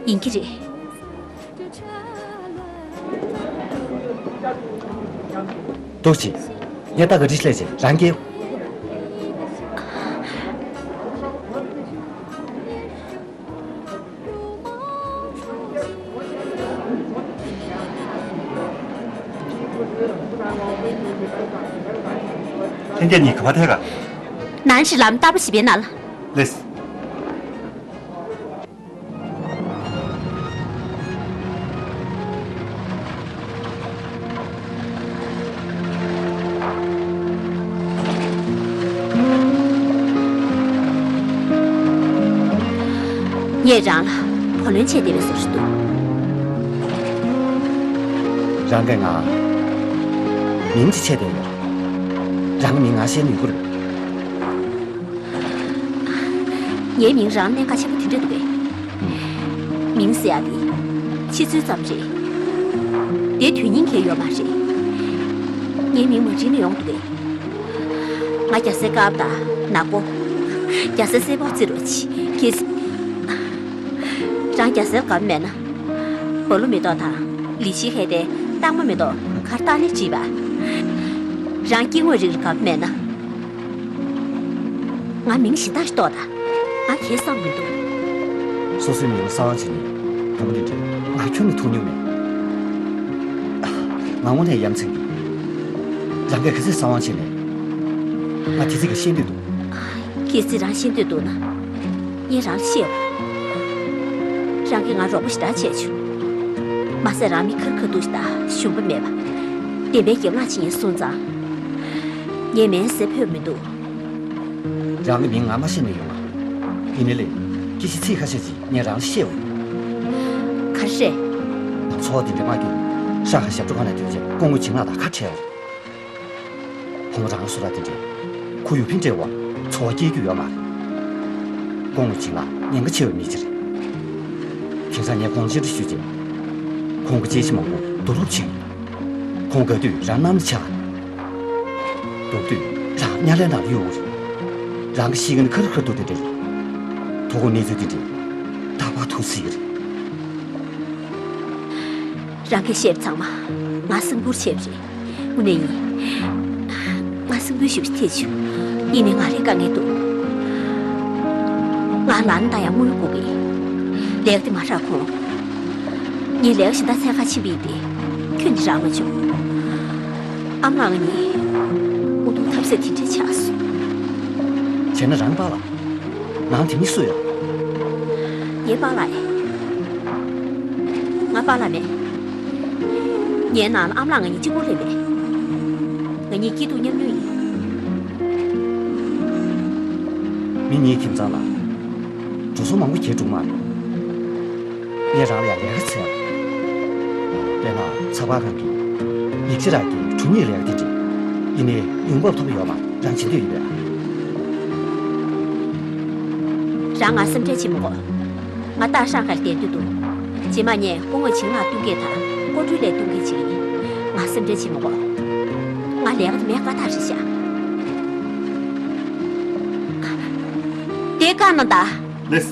ཡིན་གྱི་རེད། འདུག་ཅིག་ངས་ད་ག་འདྲི་ལས་བྱས་རང་སྐྱེལ། ལྷན་རྒྱས་གཉིས་ག་པར་ཐད་ག་ནང་ཞིག་ལམ་རྟ་པོ་ཞིག་པའི་ནང་ལ། ལེས། ངས་རང་ལ་བུ་ལོན་བྱས་བསྡད་པའི་བཟོ་ཞིག་འདུག་རང་གིས་ང་མིང་ཅིག་ཆད་བསྡད་ཡོད། རང་གི་མིང་ང་ཤེས་ནུས་ཀྱི་རེད། ངའི་མིང་རང་གནད་འགག་ཆེན་པོ་དེ་འདྲ་འདུག་གས། མིང་ཟེར་ཡ་དེ་ཕྱི་ཚུལ་ཙམ་རེད། དེ་དོན་སྙིང་གང་ཡང་ཡོད་མ་རེད། ངའི་མིང་མ་བྲིས་ན་ཡོང་འདུག་གས། ང་རྒྱ་སེར་དཀར་པོ་དང་ནག་པོ། རྒྱ་སེར་སེར་པོ་བརྩི་རོགས་གྱིས། གལ་སྲིད་རང་རྒྱ་སེར་དགའ་པོ་མེད་ན། སྦ་ལུ་མེ་ཏོག་དང་ལི་ཤི་ཧེ་ཏའི་རྟགས་མ་མེ་ཏོག་གར་བཏགས་ནས་བྲིས་པ། རང་སྐྱེ་དངོས་རིགས་ལ་དགའ་པོ་མེད་ན། ང་མིང་གཞན་དག་ཞིག་འདོགས་དང་། ང་གང་ཡང་བསམ་མི་འདུག་སོ་སོའི་མིང་ལ་གསང་བ་བྱེད་མཁན་བུ་མོ་དེ་འདྲ་ང་ཁྱོན་ནས་མཐོང་མྱོང་མེད། ང་དངོས་གནས་ཡ་མཚན་གྱིས། རང་གིས་ག་ཚོད་གསང་བ་བྱས་ནས་ང་དེ་ཚོ་ག་ཤེས་འདོད་འདུག་གལ་སྲིད་རང་ཤེས་འདོད་འདུག་ན། ངས་རང་ལ་བཤད་འོ། རང་གིས་ང་རོགས་པ་ཞེ་དྲག་བྱས་བྱུང་། མ་ཟད་རང་མི་ཁ་རི་ཁ་ཐུག་ཞིག་དང་ཞུམ་པ་མེད་པ། བདེན་པའི་རྒྱབ་ལངས་བྱེད་མཁན་སོང་ཙང་། ངས་མེད་ཟེར་ཕོད་མི་འདུག་རང་གི་མིང་ང་མ་ཤེས་ནས་ཡོང་ང་། ཡིན་ནའི་ལས་སྐད་ཆ་ཚིག་ཁ་ཤས་ཅིག་ངས་རང་ལ་བཤད་འོ། ག་རེ་རེད། ང་ཚོ་བ་དེ་འདྲ་མ་སྐྱེས། ཧྲང་ཧའེ་ཞབས་བྲོ་ཁང་ནས་ཐོན་རྗེས་སྐུ་ངོ་བྱིན་ལགས་དང་ཁ་བྲལ་འོ། ཁོང་རང་བཟོ་འདྲ་དེ་འདྲས། ཁོ་ཡུ་ཕིན་སྤྲད་འོ། ཚོར་བ་སྐྱེ་རྒྱུ་ཡོད་མ་རེད། སྐུ་ངོ་བྱིན་ལགས་ཉེན་ཁ་ཆེ་བའི་མི་ཅིག་རེད། དེང་སང་ངས་ཁོང་ལ་བཅར་འདྲི་ཞུས་རྗེས། ཁོང་གི་དཔྱད་གཞི་མང་པོ་བསྡུ་རུབ་བྱས་ཡོད། ཁོང་དགའ་དུས་རང་གནམ་ལ་ཆགས། སྡུག་དུས་རང་དམྱལ་བའི་ནང་ལ་གཡུག་རེད། རང་གི་གཤིས་ཀ་ནི་ཁ་རུ་ཁ་ཐུག་དེ་འདྲ་རེད། དོ་དགོང་གནས་ཚུལ་དེ་འདྲས་རྟག་པར་ཐུག་སྲིད་ཀྱི་རེད། རང་གིས་བཤད་པ་ཚང་མ་ང་སེམས་ཁུར་བྱས་པ་རེད། དངོས་གནས་ཡིན། ང་སེམས་འགུལ་ཞེ་པོ་ཐེབས་བྱུང་། ཡིན་ནའི་ང་ལས་དཀའ་ངལ་འདུག་ང་ལ་ན་ད་ཡང་དངུལ་དགོས་ཀྱི། ལས་ཀ་དེ་མ་རག་གོང་། ངས་ལས་ཀ་གཞན་དག་འཚོལ་གར་ཕྱིན་པ་ཡིན་ཏེ། ཁྱོན་ནས་རག་མ་བྱུང་། ཨ་མ་ལགས་ང་གཉིས་འུ་ཐུག་ཐབས་ཟད་དེ་འདྲ་ཆགས་སོང་། བྱས་ན་རང་པཱ་ལགས། ནང་དེ་མི་སུ་ཡོད། ངའི་པཱ་ལགས་ཡིན། ང་པཱ་ལགས་མེད། ངའི་ནང་ལ་ཨ་མ་ལགས་ང་གཉིས་གཅིག་པོ་ལས་མེད། ང་གཉིས་སྐྱིད་སྡུག་མཉམ་མྱོང་ཡིན། མི་གཉིས་ཁྱིམ་ཚང་ལ་འགྲོ་སོང་མང་པོ་གྱེས་འགྲོ་མ་རེད། ངས་རང་ལ་ཡང་ལས་ཀ་འཚོལ། དཔེར་ན་ཚགས་པར་ཁང་གི་ཡིག་ཆ་རག་གི་དྲུང་ཡིག་ལས་ཀ་དེ་འདྲ། ཡིན་ནའི་ཡོང་འབབ་ཐོབ་ཡོད་མ་རེད། རང་བྱེད་འདོད་ཡོད་པས། རང་ང་སེམས་ཁྲལ་བྱེད་མི་དགོས། ང་ད་ཧྲང་ཧའེ་ལ་བསྡད་འདོད་འདུག་རྗེས་མ་ངས་སྐུ་ངོ་ཆིང་ལགས་བསྟུན་མཁན་དང་སྐུ་མགྲོན་ལས་བསྟུན་མཁན་ཅིག་ཡིན། ང་སེམས་ཁྲལ་བྱེད་མི་དགོས། ང་ལས་ཀ་དེ་མེད་ཀ་ཐག་རེད་ཤག་དེ་བཀག་གནང་དང་། ལེས།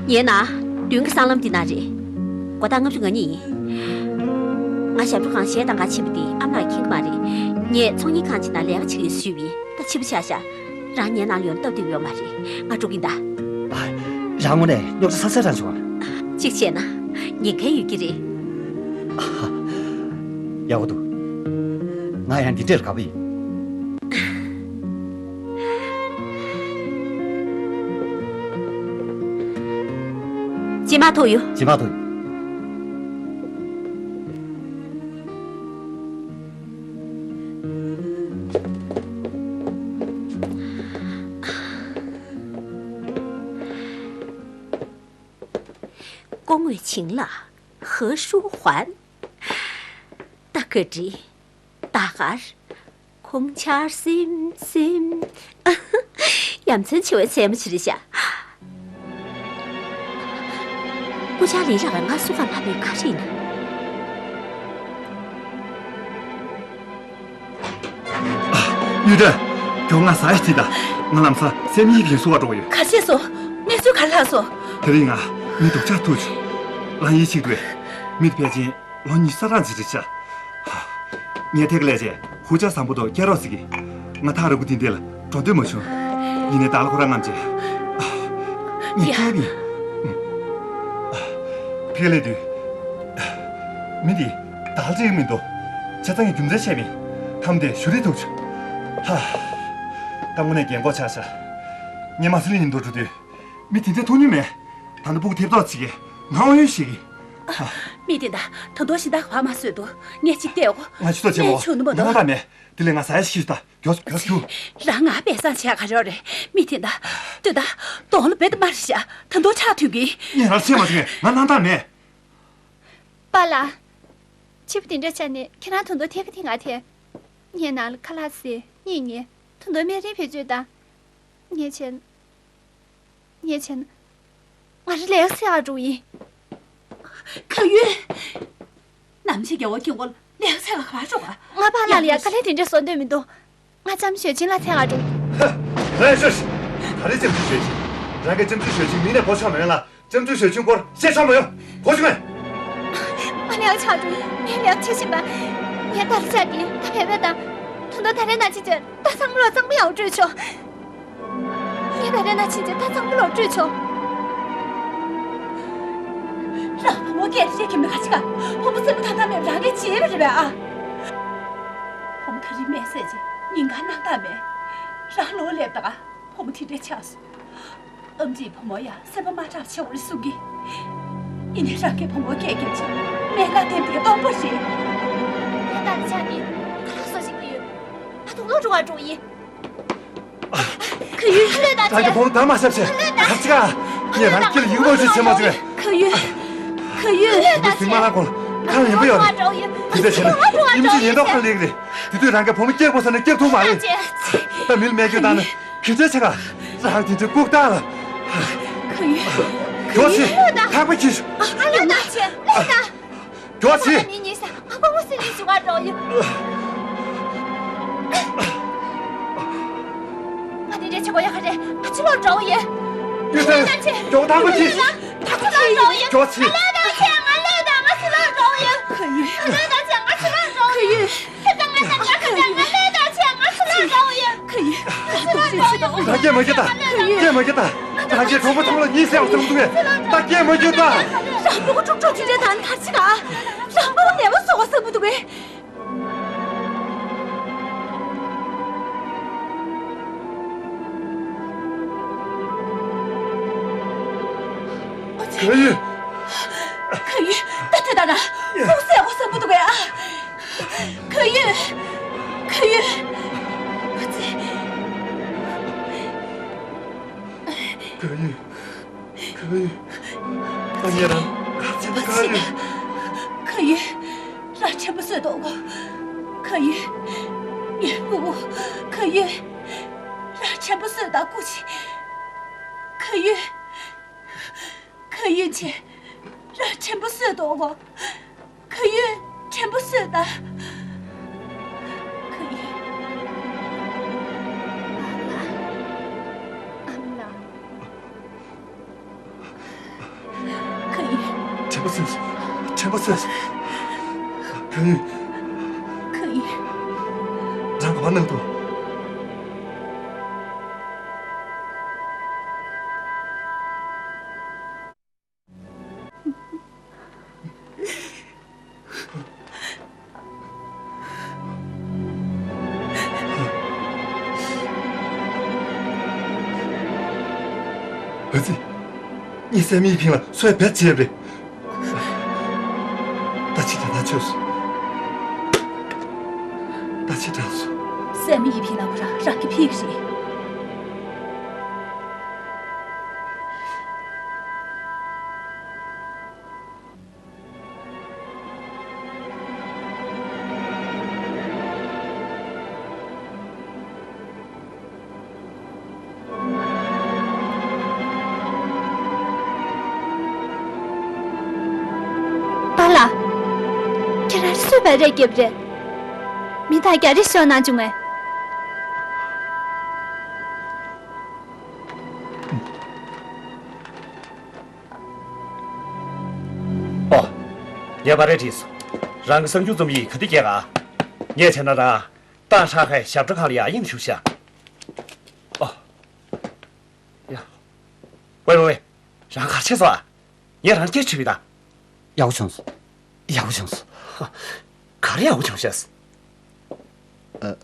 ངའི་ནང་མདུན་གྱི་སྲང་ལམ་འདི་ན་རེད། དགོང་དག་ལྔ་བཅུ་ང་གཉིས་ཡིན། ང་ཞབས་བྲོ་ཁང་གཞས་གཏོང་གར་ཕྱིན་པ་འདི་ཨ་མ་ལགས་མཁྱེན་གྱི་མ་རེད། ངས་ཚོང་གཉེར་ཁང་ཅིག་ནང་ལས་ཀ་བྱེད་ཀྱི་ཡོད་ཞུས་པ་ཡིན། ད་ཕྱི་པོ་ཆགས་ཤག་རང་ངའི་ནང་ལ་ཡོང་སྟབས་བདེ་པོ་ཡོད་མ་རེད། ང་འགྲོ་གི་ཡིན་ད། ཨ། རང་དངོས་གནས་རྙོག་དྲ་ཚ་ཚ་རང་བྱུང་བ། གཅིག་བྱས་ན་ཉེན་ཁ་ཡོད་ཀྱི་རེད། ཡག་པོ་འདུག་ང་ཡང་འདི་འདྲས་ལ་དགའ་པོ་ཡིན། རྗེས་མ་ཐུག་ཡོང་། རྗེས་མ་ཐུག་ཡོང་། སྐུ་ངོ་ཆིང་ལགས། 何书桓། ད་ག་འདྲ། ད་གར། ཁོང་ཆར་སིམ་སིམ། ཡ་མཚན་ཆེ་བའི་མཚན་མོ་ཅིག་རེད་ཤག་སྐུ་བཅར་ལས་རག་ག་ང་སུ་ག་ལ་མེད་ག་རེ་ཡིན་ན། ཡུས་ཀྲེང་། ང་ཟ་ཡ་ཅིག་དང་། ང་ལམ་སང་སེམས་ཡིད་ཀྱི་སུ་བ་འགྲོ་གི་ཡོད། ག་རེ་བྱས་སོང་། གནས་ཚུལ་ག་རེ་ལྷག་སོང་། དེ་རིང་ང་མི་སྡུག་ཅག་ཐུག་བྱུང་། ལང་ཡིད་ཆེས་འདུག་མི་དེ་ཕལ་ཆེར་ལོ་ཉི་ཤུ་རྩ་གྲངས་ཅིག་རེད་ཤག་ངས་ཐད་ཀར་སླེབས་རྗེས་ཧུ་ཅག་བཟང་པོ་དང་སྐྱེལ་རོགས་ཟེར་གི། ང་ཐག་རིང་པོ་དེ་འདྲ་ལ་འགྲོ་འདོད་མ་བྱུང་། ཡིན་ནའི་བདག་ལ་ཁོ་རང་རྔམ་བྱས། ངས་ཡ། སྐྱེལ་བ་ཡིན། ཕ་གིར་སླེབས་དུས། མི་འདི་བདག་ལ་སྐྲག་གི་མི་འདུག་བྱས་ཙང་ངས་རྒྱུ་མཚན་བཤད་པ་ཡིན། ཐམ་དེ་ཞུ་རིག་ཐུག་བྱུང་། ཧ། ད་དངོས་གནས་རྒན་གོག་ཆགས་ཤག་ངས་མ་སི་ལི་ཉིན་ཐོ་འགྲོ་དུས། མི་དེ་འདྲ་མཐོང་མྱོང་མེད། ད་ནི་སྤུ་གུ་ཐེབས་ཏོག་ཅིག་གིས་ང་ཨོ་ཡོད་ཞིག་གིས། མི་དེ་འདྲ་ད་དུང་ཞེ་དྲག་བག་མ་བཟོས་འདུག་ངས་ཅིག་བལྟས་འོ། ང་ཅི་ཐོག་བྱེད་མོ། ངས་ཆུང་ནུ་མ་ང་འདུག་ད་མེད། དེ་ལས་ང་ཟ་ཡ་ཞིག་ཤི་ད། མགྱོགས་མགྱོགས་ཞུ། རང་ང་དཔེ་བཟང་བྱས་ག་རེ་རེད། མི་དེ་འདྲ་ལྟོས་ད། གདོང་ལ་རྦད་དེ་དམར་ཤག་ད་དུང་ཆགས་ཐུབ་གི། ངས་རང་ཤེས་མ་བྱུང་ངས་ང་སྣང་དག་མེད། པཱ་ལགས། ཕྱི་པོ་དེ་འདྲ་བྱས་ནས་ཁྱེད་རང་ད་དུང་ཐད་ཀར་དེ་ང་ཐད། ངའི་ནང་ལ་ཁ་ལག་ཟས་གཉིས་ཉལ། ད་དུང་སྨན་རིན་བེད་སྤྱོད་དང་། ངས་བྱས་ན། ངས་བྱས་ན། ང་རང་ལས་ཀ་འཚོལ་ག་འགྲོ་གི་ཡིན། ཁ་ཡུན། ནམ་ཕྱེད་རྒྱལ་བ་སྐྱབས་མགོན་ལ་ལས་ཀ་འཚོལ་ག་ག་པར་འགྲོ་ག་ང་པཱ་ལགས་ལ་ཡ་དཀའ་ལས་དེ་འདྲ་བཟོ་འདོད་མི་འདུག་ང་ལྕམ་ཞུས་ཅིན་ལ་འཚོལ་ག་འགྲོ། ཧ། ལན་ཤོད། ག་རེ་ལྕམ་ཞུས་ཅིན། རང་གི་ལྕམ་ཞུས་ཅིན་མིང་ནས་གོ་ཆོག་མེད་ལ། ལྕམ་ཞུས་ཅིན་སྐོར་བཤད་ཆོག་མ་ཡོང་། གོ་ཆོག་མེད། ང་ལས་ཀ་ཆགས་འགྲོ། ངས་ལས་ཀ་བྱེད་བཞིན་པ། ངས་ད་ལྟ་ཆགས་ཀྱི་ད་བས་བས་དང་། ད་ལྟ་ད་རེས་ནང་ཕྱིན་བྱས་ད་ཚང་མ་ལོག་གཙང་པོ་ཡག་པོ་སྤྲོད་ཆོག་ངས་ད་རེས་ནང་ཕྱིན་བྱས་ད་གཙང་པོ་ལོག་སྤྲོད་ཆོག་རང་བུ་མོ་སྐད་རེ་ཁྱེར་མི་ཁ་ཅིག་ག་བུ་མོ་སེམས་པ་ཐང་ཐང་མེད་རང་གིས་བྱས་པ་རེད་པས་ཨ། བུ་མོ་ད་རིང་སྨན་བཟས་རྗེས་ཉིན་གང་སྣང་དག་མེད། རང་ལོག་སླེབས་དང་བུ་མོ་དེ་འདྲ་ཆགས་སོང་། ཨེམ་ཆིས་བུ་མོ་ཡ་སེམས་པ་མ་དྲག་བྱེད་འོ་རེ་གསུང་གི། ཡིན་ནའི་རང་གིས་བུ་མོ་སྐད་རྒྱབ་ཆེ་སྨན་ཁང་དེ་འདྲའི་སྟོང་པ་རེད། ངས་ད་ཆ་ནི་ཁ་ལག་བཟོ་ཞིག་གི་ཡོད། ད་དུང་ལོག་འགྲོ་བར་འགྲོ་ཡིན། ཁ་ཡུན། ལོས་ད་རང་གི་བུ་མོ་ད་མ་ཤབ་ཆེ། ད་ཅི་ག་ངས་རང་སྐྱེ་ལ་ཡིག་མོ་ཞིག་བྱེད་མ་བཅུག་ཁ་ཡུན། ཁ་ཡུན། ཡིན་ནའི་ཟིང་མ་ལ་ཁོང་ཁ་ལ་ཡིན་པ་ཡོད་རེད། དེ་འདྲ་བྱས་ན་ཨེམ་ཆི་ཉེན་རྟོག་ཁང་སླེབས་ཀྱི་རེད། དེ་དུས་རང་གི་བུ་མོ་སྐྱེ་དགོས་ས་ནས་སྐྱེ་ཐུབ་མ་རེད། ད་མི་ལ་སྨན་བཅོས་བཏང་ན། གལ་ཆེ་ཆེ་ག་རང་དེ་འདྲའི་ལྐུགས་རྟགས་ལ། ཁ་ཡུན། མགྱོགས་བྱེད། ཐག་པ་ཁྱེར་ཤོག་ཨ་ལས་ད་ཆེ་ལས་ད། མགྱོགས་བྱེད། ང་ནི་ཉིན་ས་ང་ཁོ་མོ་སི་ལི་ཞུ་ག་འགྲོ་ཡོད། ང་དེ་འདྲའི་བྱེད་དགོས་ཡོད་ག་རེད། ང་ཕྱི་ལོགས་འགྲོ་ཡོད། ཡུན་ཐང་། མགྱོགས་ཐག་པ་ཁྱེར། ང་ཕྱི་ལོགས་འགྲོ་ཡོད། མགྱོགས་བྱེད། ང་ལས་ད་ཆེ་ང་ལས་ད་ང་ཕྱི་ལོགས་འགྲོ་ཡོད། ཁ་ཡུན། ང་ལས་ད་ཆེ་ང་ཕྱི་ལོགས་འགྲོ་ཡོད། ཁ་ཡུན། ད་ང་ད་ང་ད་ང་ལས་ད་ཆེ་ང་ཕྱི་ལོགས་འགྲོ་ཡོད། ཁ་ཡུན། ང་ཕྱི་ལོགས་འགྲོ་ཡོད། ད་སྐད་མ་རྒྱག་ད། སྐད་མ་རྒྱག་ད། ད་ངས་གྲོགས་པོ་ཚང་མ་ལ་ཉིན་ཟེར་བ་ཚང་མ་འདུག་གས། ད་སྐད་མ་རྒྱག་ད། རང་ཕྲུ་གུ་ཀྲུག་ཀྲུག་དེ་འདྲའི་དང་ཐར་ཅི་ག་རང་ཕྲུ་གུ་ནད་པ་བཟོ་བ་བསམ་གི་འདུག་གས། ཁ་ཡུན། ཁ་ཡུན། ད་དེ་ད་ད། ཕུགས་བསད་དགོས་བསམ་གི་འདུག་གས་ཨ། ཁ་ཡུན། ཁ་ཡུན། ཨ་ཙི། ཁ་ཡུན། ཁ་ཡུན། ཨ་ཉེ་རང་། ཁ་ཡུན། ཁ་ཡུན། རང་ཕྲན་བུ་གསོད་དོ་གོ། ཁ་ཡུན། ཡུན་བུ། ཁ་ཡུན། རང་ཕྲན་བུ་གསོད་དང་སྐུ་མཁྱེན། ཁ་ཡུན། ཁ་ཡུན་ཆེ། རང་ཕྲན་བུ་གསོད་དོ་གོ། ཁ་ཡུན། ཕྲན་བུ་གསོད་དང་། ཁ་ཡུན། ཨ་ལ། ཨ་ལ། ཁ་ཡུན། ཕྲན་བུ་གསོད། ཕྲན་བུ་གསོད། ཁ་ཡུན། ཁ་ཡུན། རང་ག་པར་གནང་འདུག་ཨ་ཙི། ངས་སྲས་མོ་ཡི་ཕིང་ལ་གསོལ་བ་བྱས་པ་རེད། ད་ཅི་དྲག་ཐག་ཆོད་སོང་། ད་ཅི་དྲག་སོང་། སྲས་མོ་ཡི་ཕིང་ལ་ཁོ་རང་རང་གི་ཕིང་རེད། པཱ་ལགས། ཁྱེད་རང་སུས་བལ་རས་བརྒྱབ་རེད། མི་དག་ག་རེ་ཤོར་གནང་བྱུང་ངས། ངས་པར་རིས་བྲིས་སོང་། རང་གི་གསར་འགྱུར་རྩོམ་ཡིག་ག་དུས་སྐྱེལ་ག། ངས་བྱས་ན་རང་ཏང་ཧྲང་ཧའེ་ཞབས་བྲོ་ཁང་ལ་ཡར་དབྱིངས་ཞུགས་ཤག། ཨོ། ཡ། ཝེ་ཝེ་ཝེ། རང་ག་རེ་བྱས་སོང་ཨ། ངས་རང་སྐད་ཆ་དྲིས་པ་ཡིན་ད། ཡག་པོ་བྱུང་སོང་། ཡག་པོ་བྱུང་སོང་། ཧ། ག་རེ་ཡག་པོ་བྱུང་ཤག། ཨ།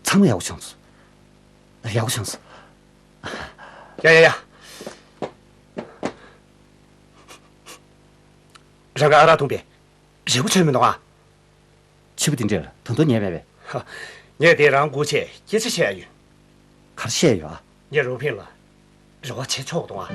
ཚང་མ་ཡག་པོ་བྱུང་སོང་། ཡག་པོ་བྱུང་སོང་། ཡ་ཡ་ཡ། རང་ག་ཨ་རག་འཐུང་པས། རེ་བ་ཆོད་མི་འདུག་ཨ། ཕྱི་པོ་དེ་འདྲས་ད་དུང་ཉལ་མེད་པས། ཧ། ངས་དེ་རང་སྒུག་བྱས་སྐད་ཆ་བཤད་ཡ་ཡོད། ག་རེ་བཤད་ཡོད་ཨ། ངས་རུ་ཕིན་ལ་རེ་བ་བྱེད་ཆོག་འདུག་ཨ།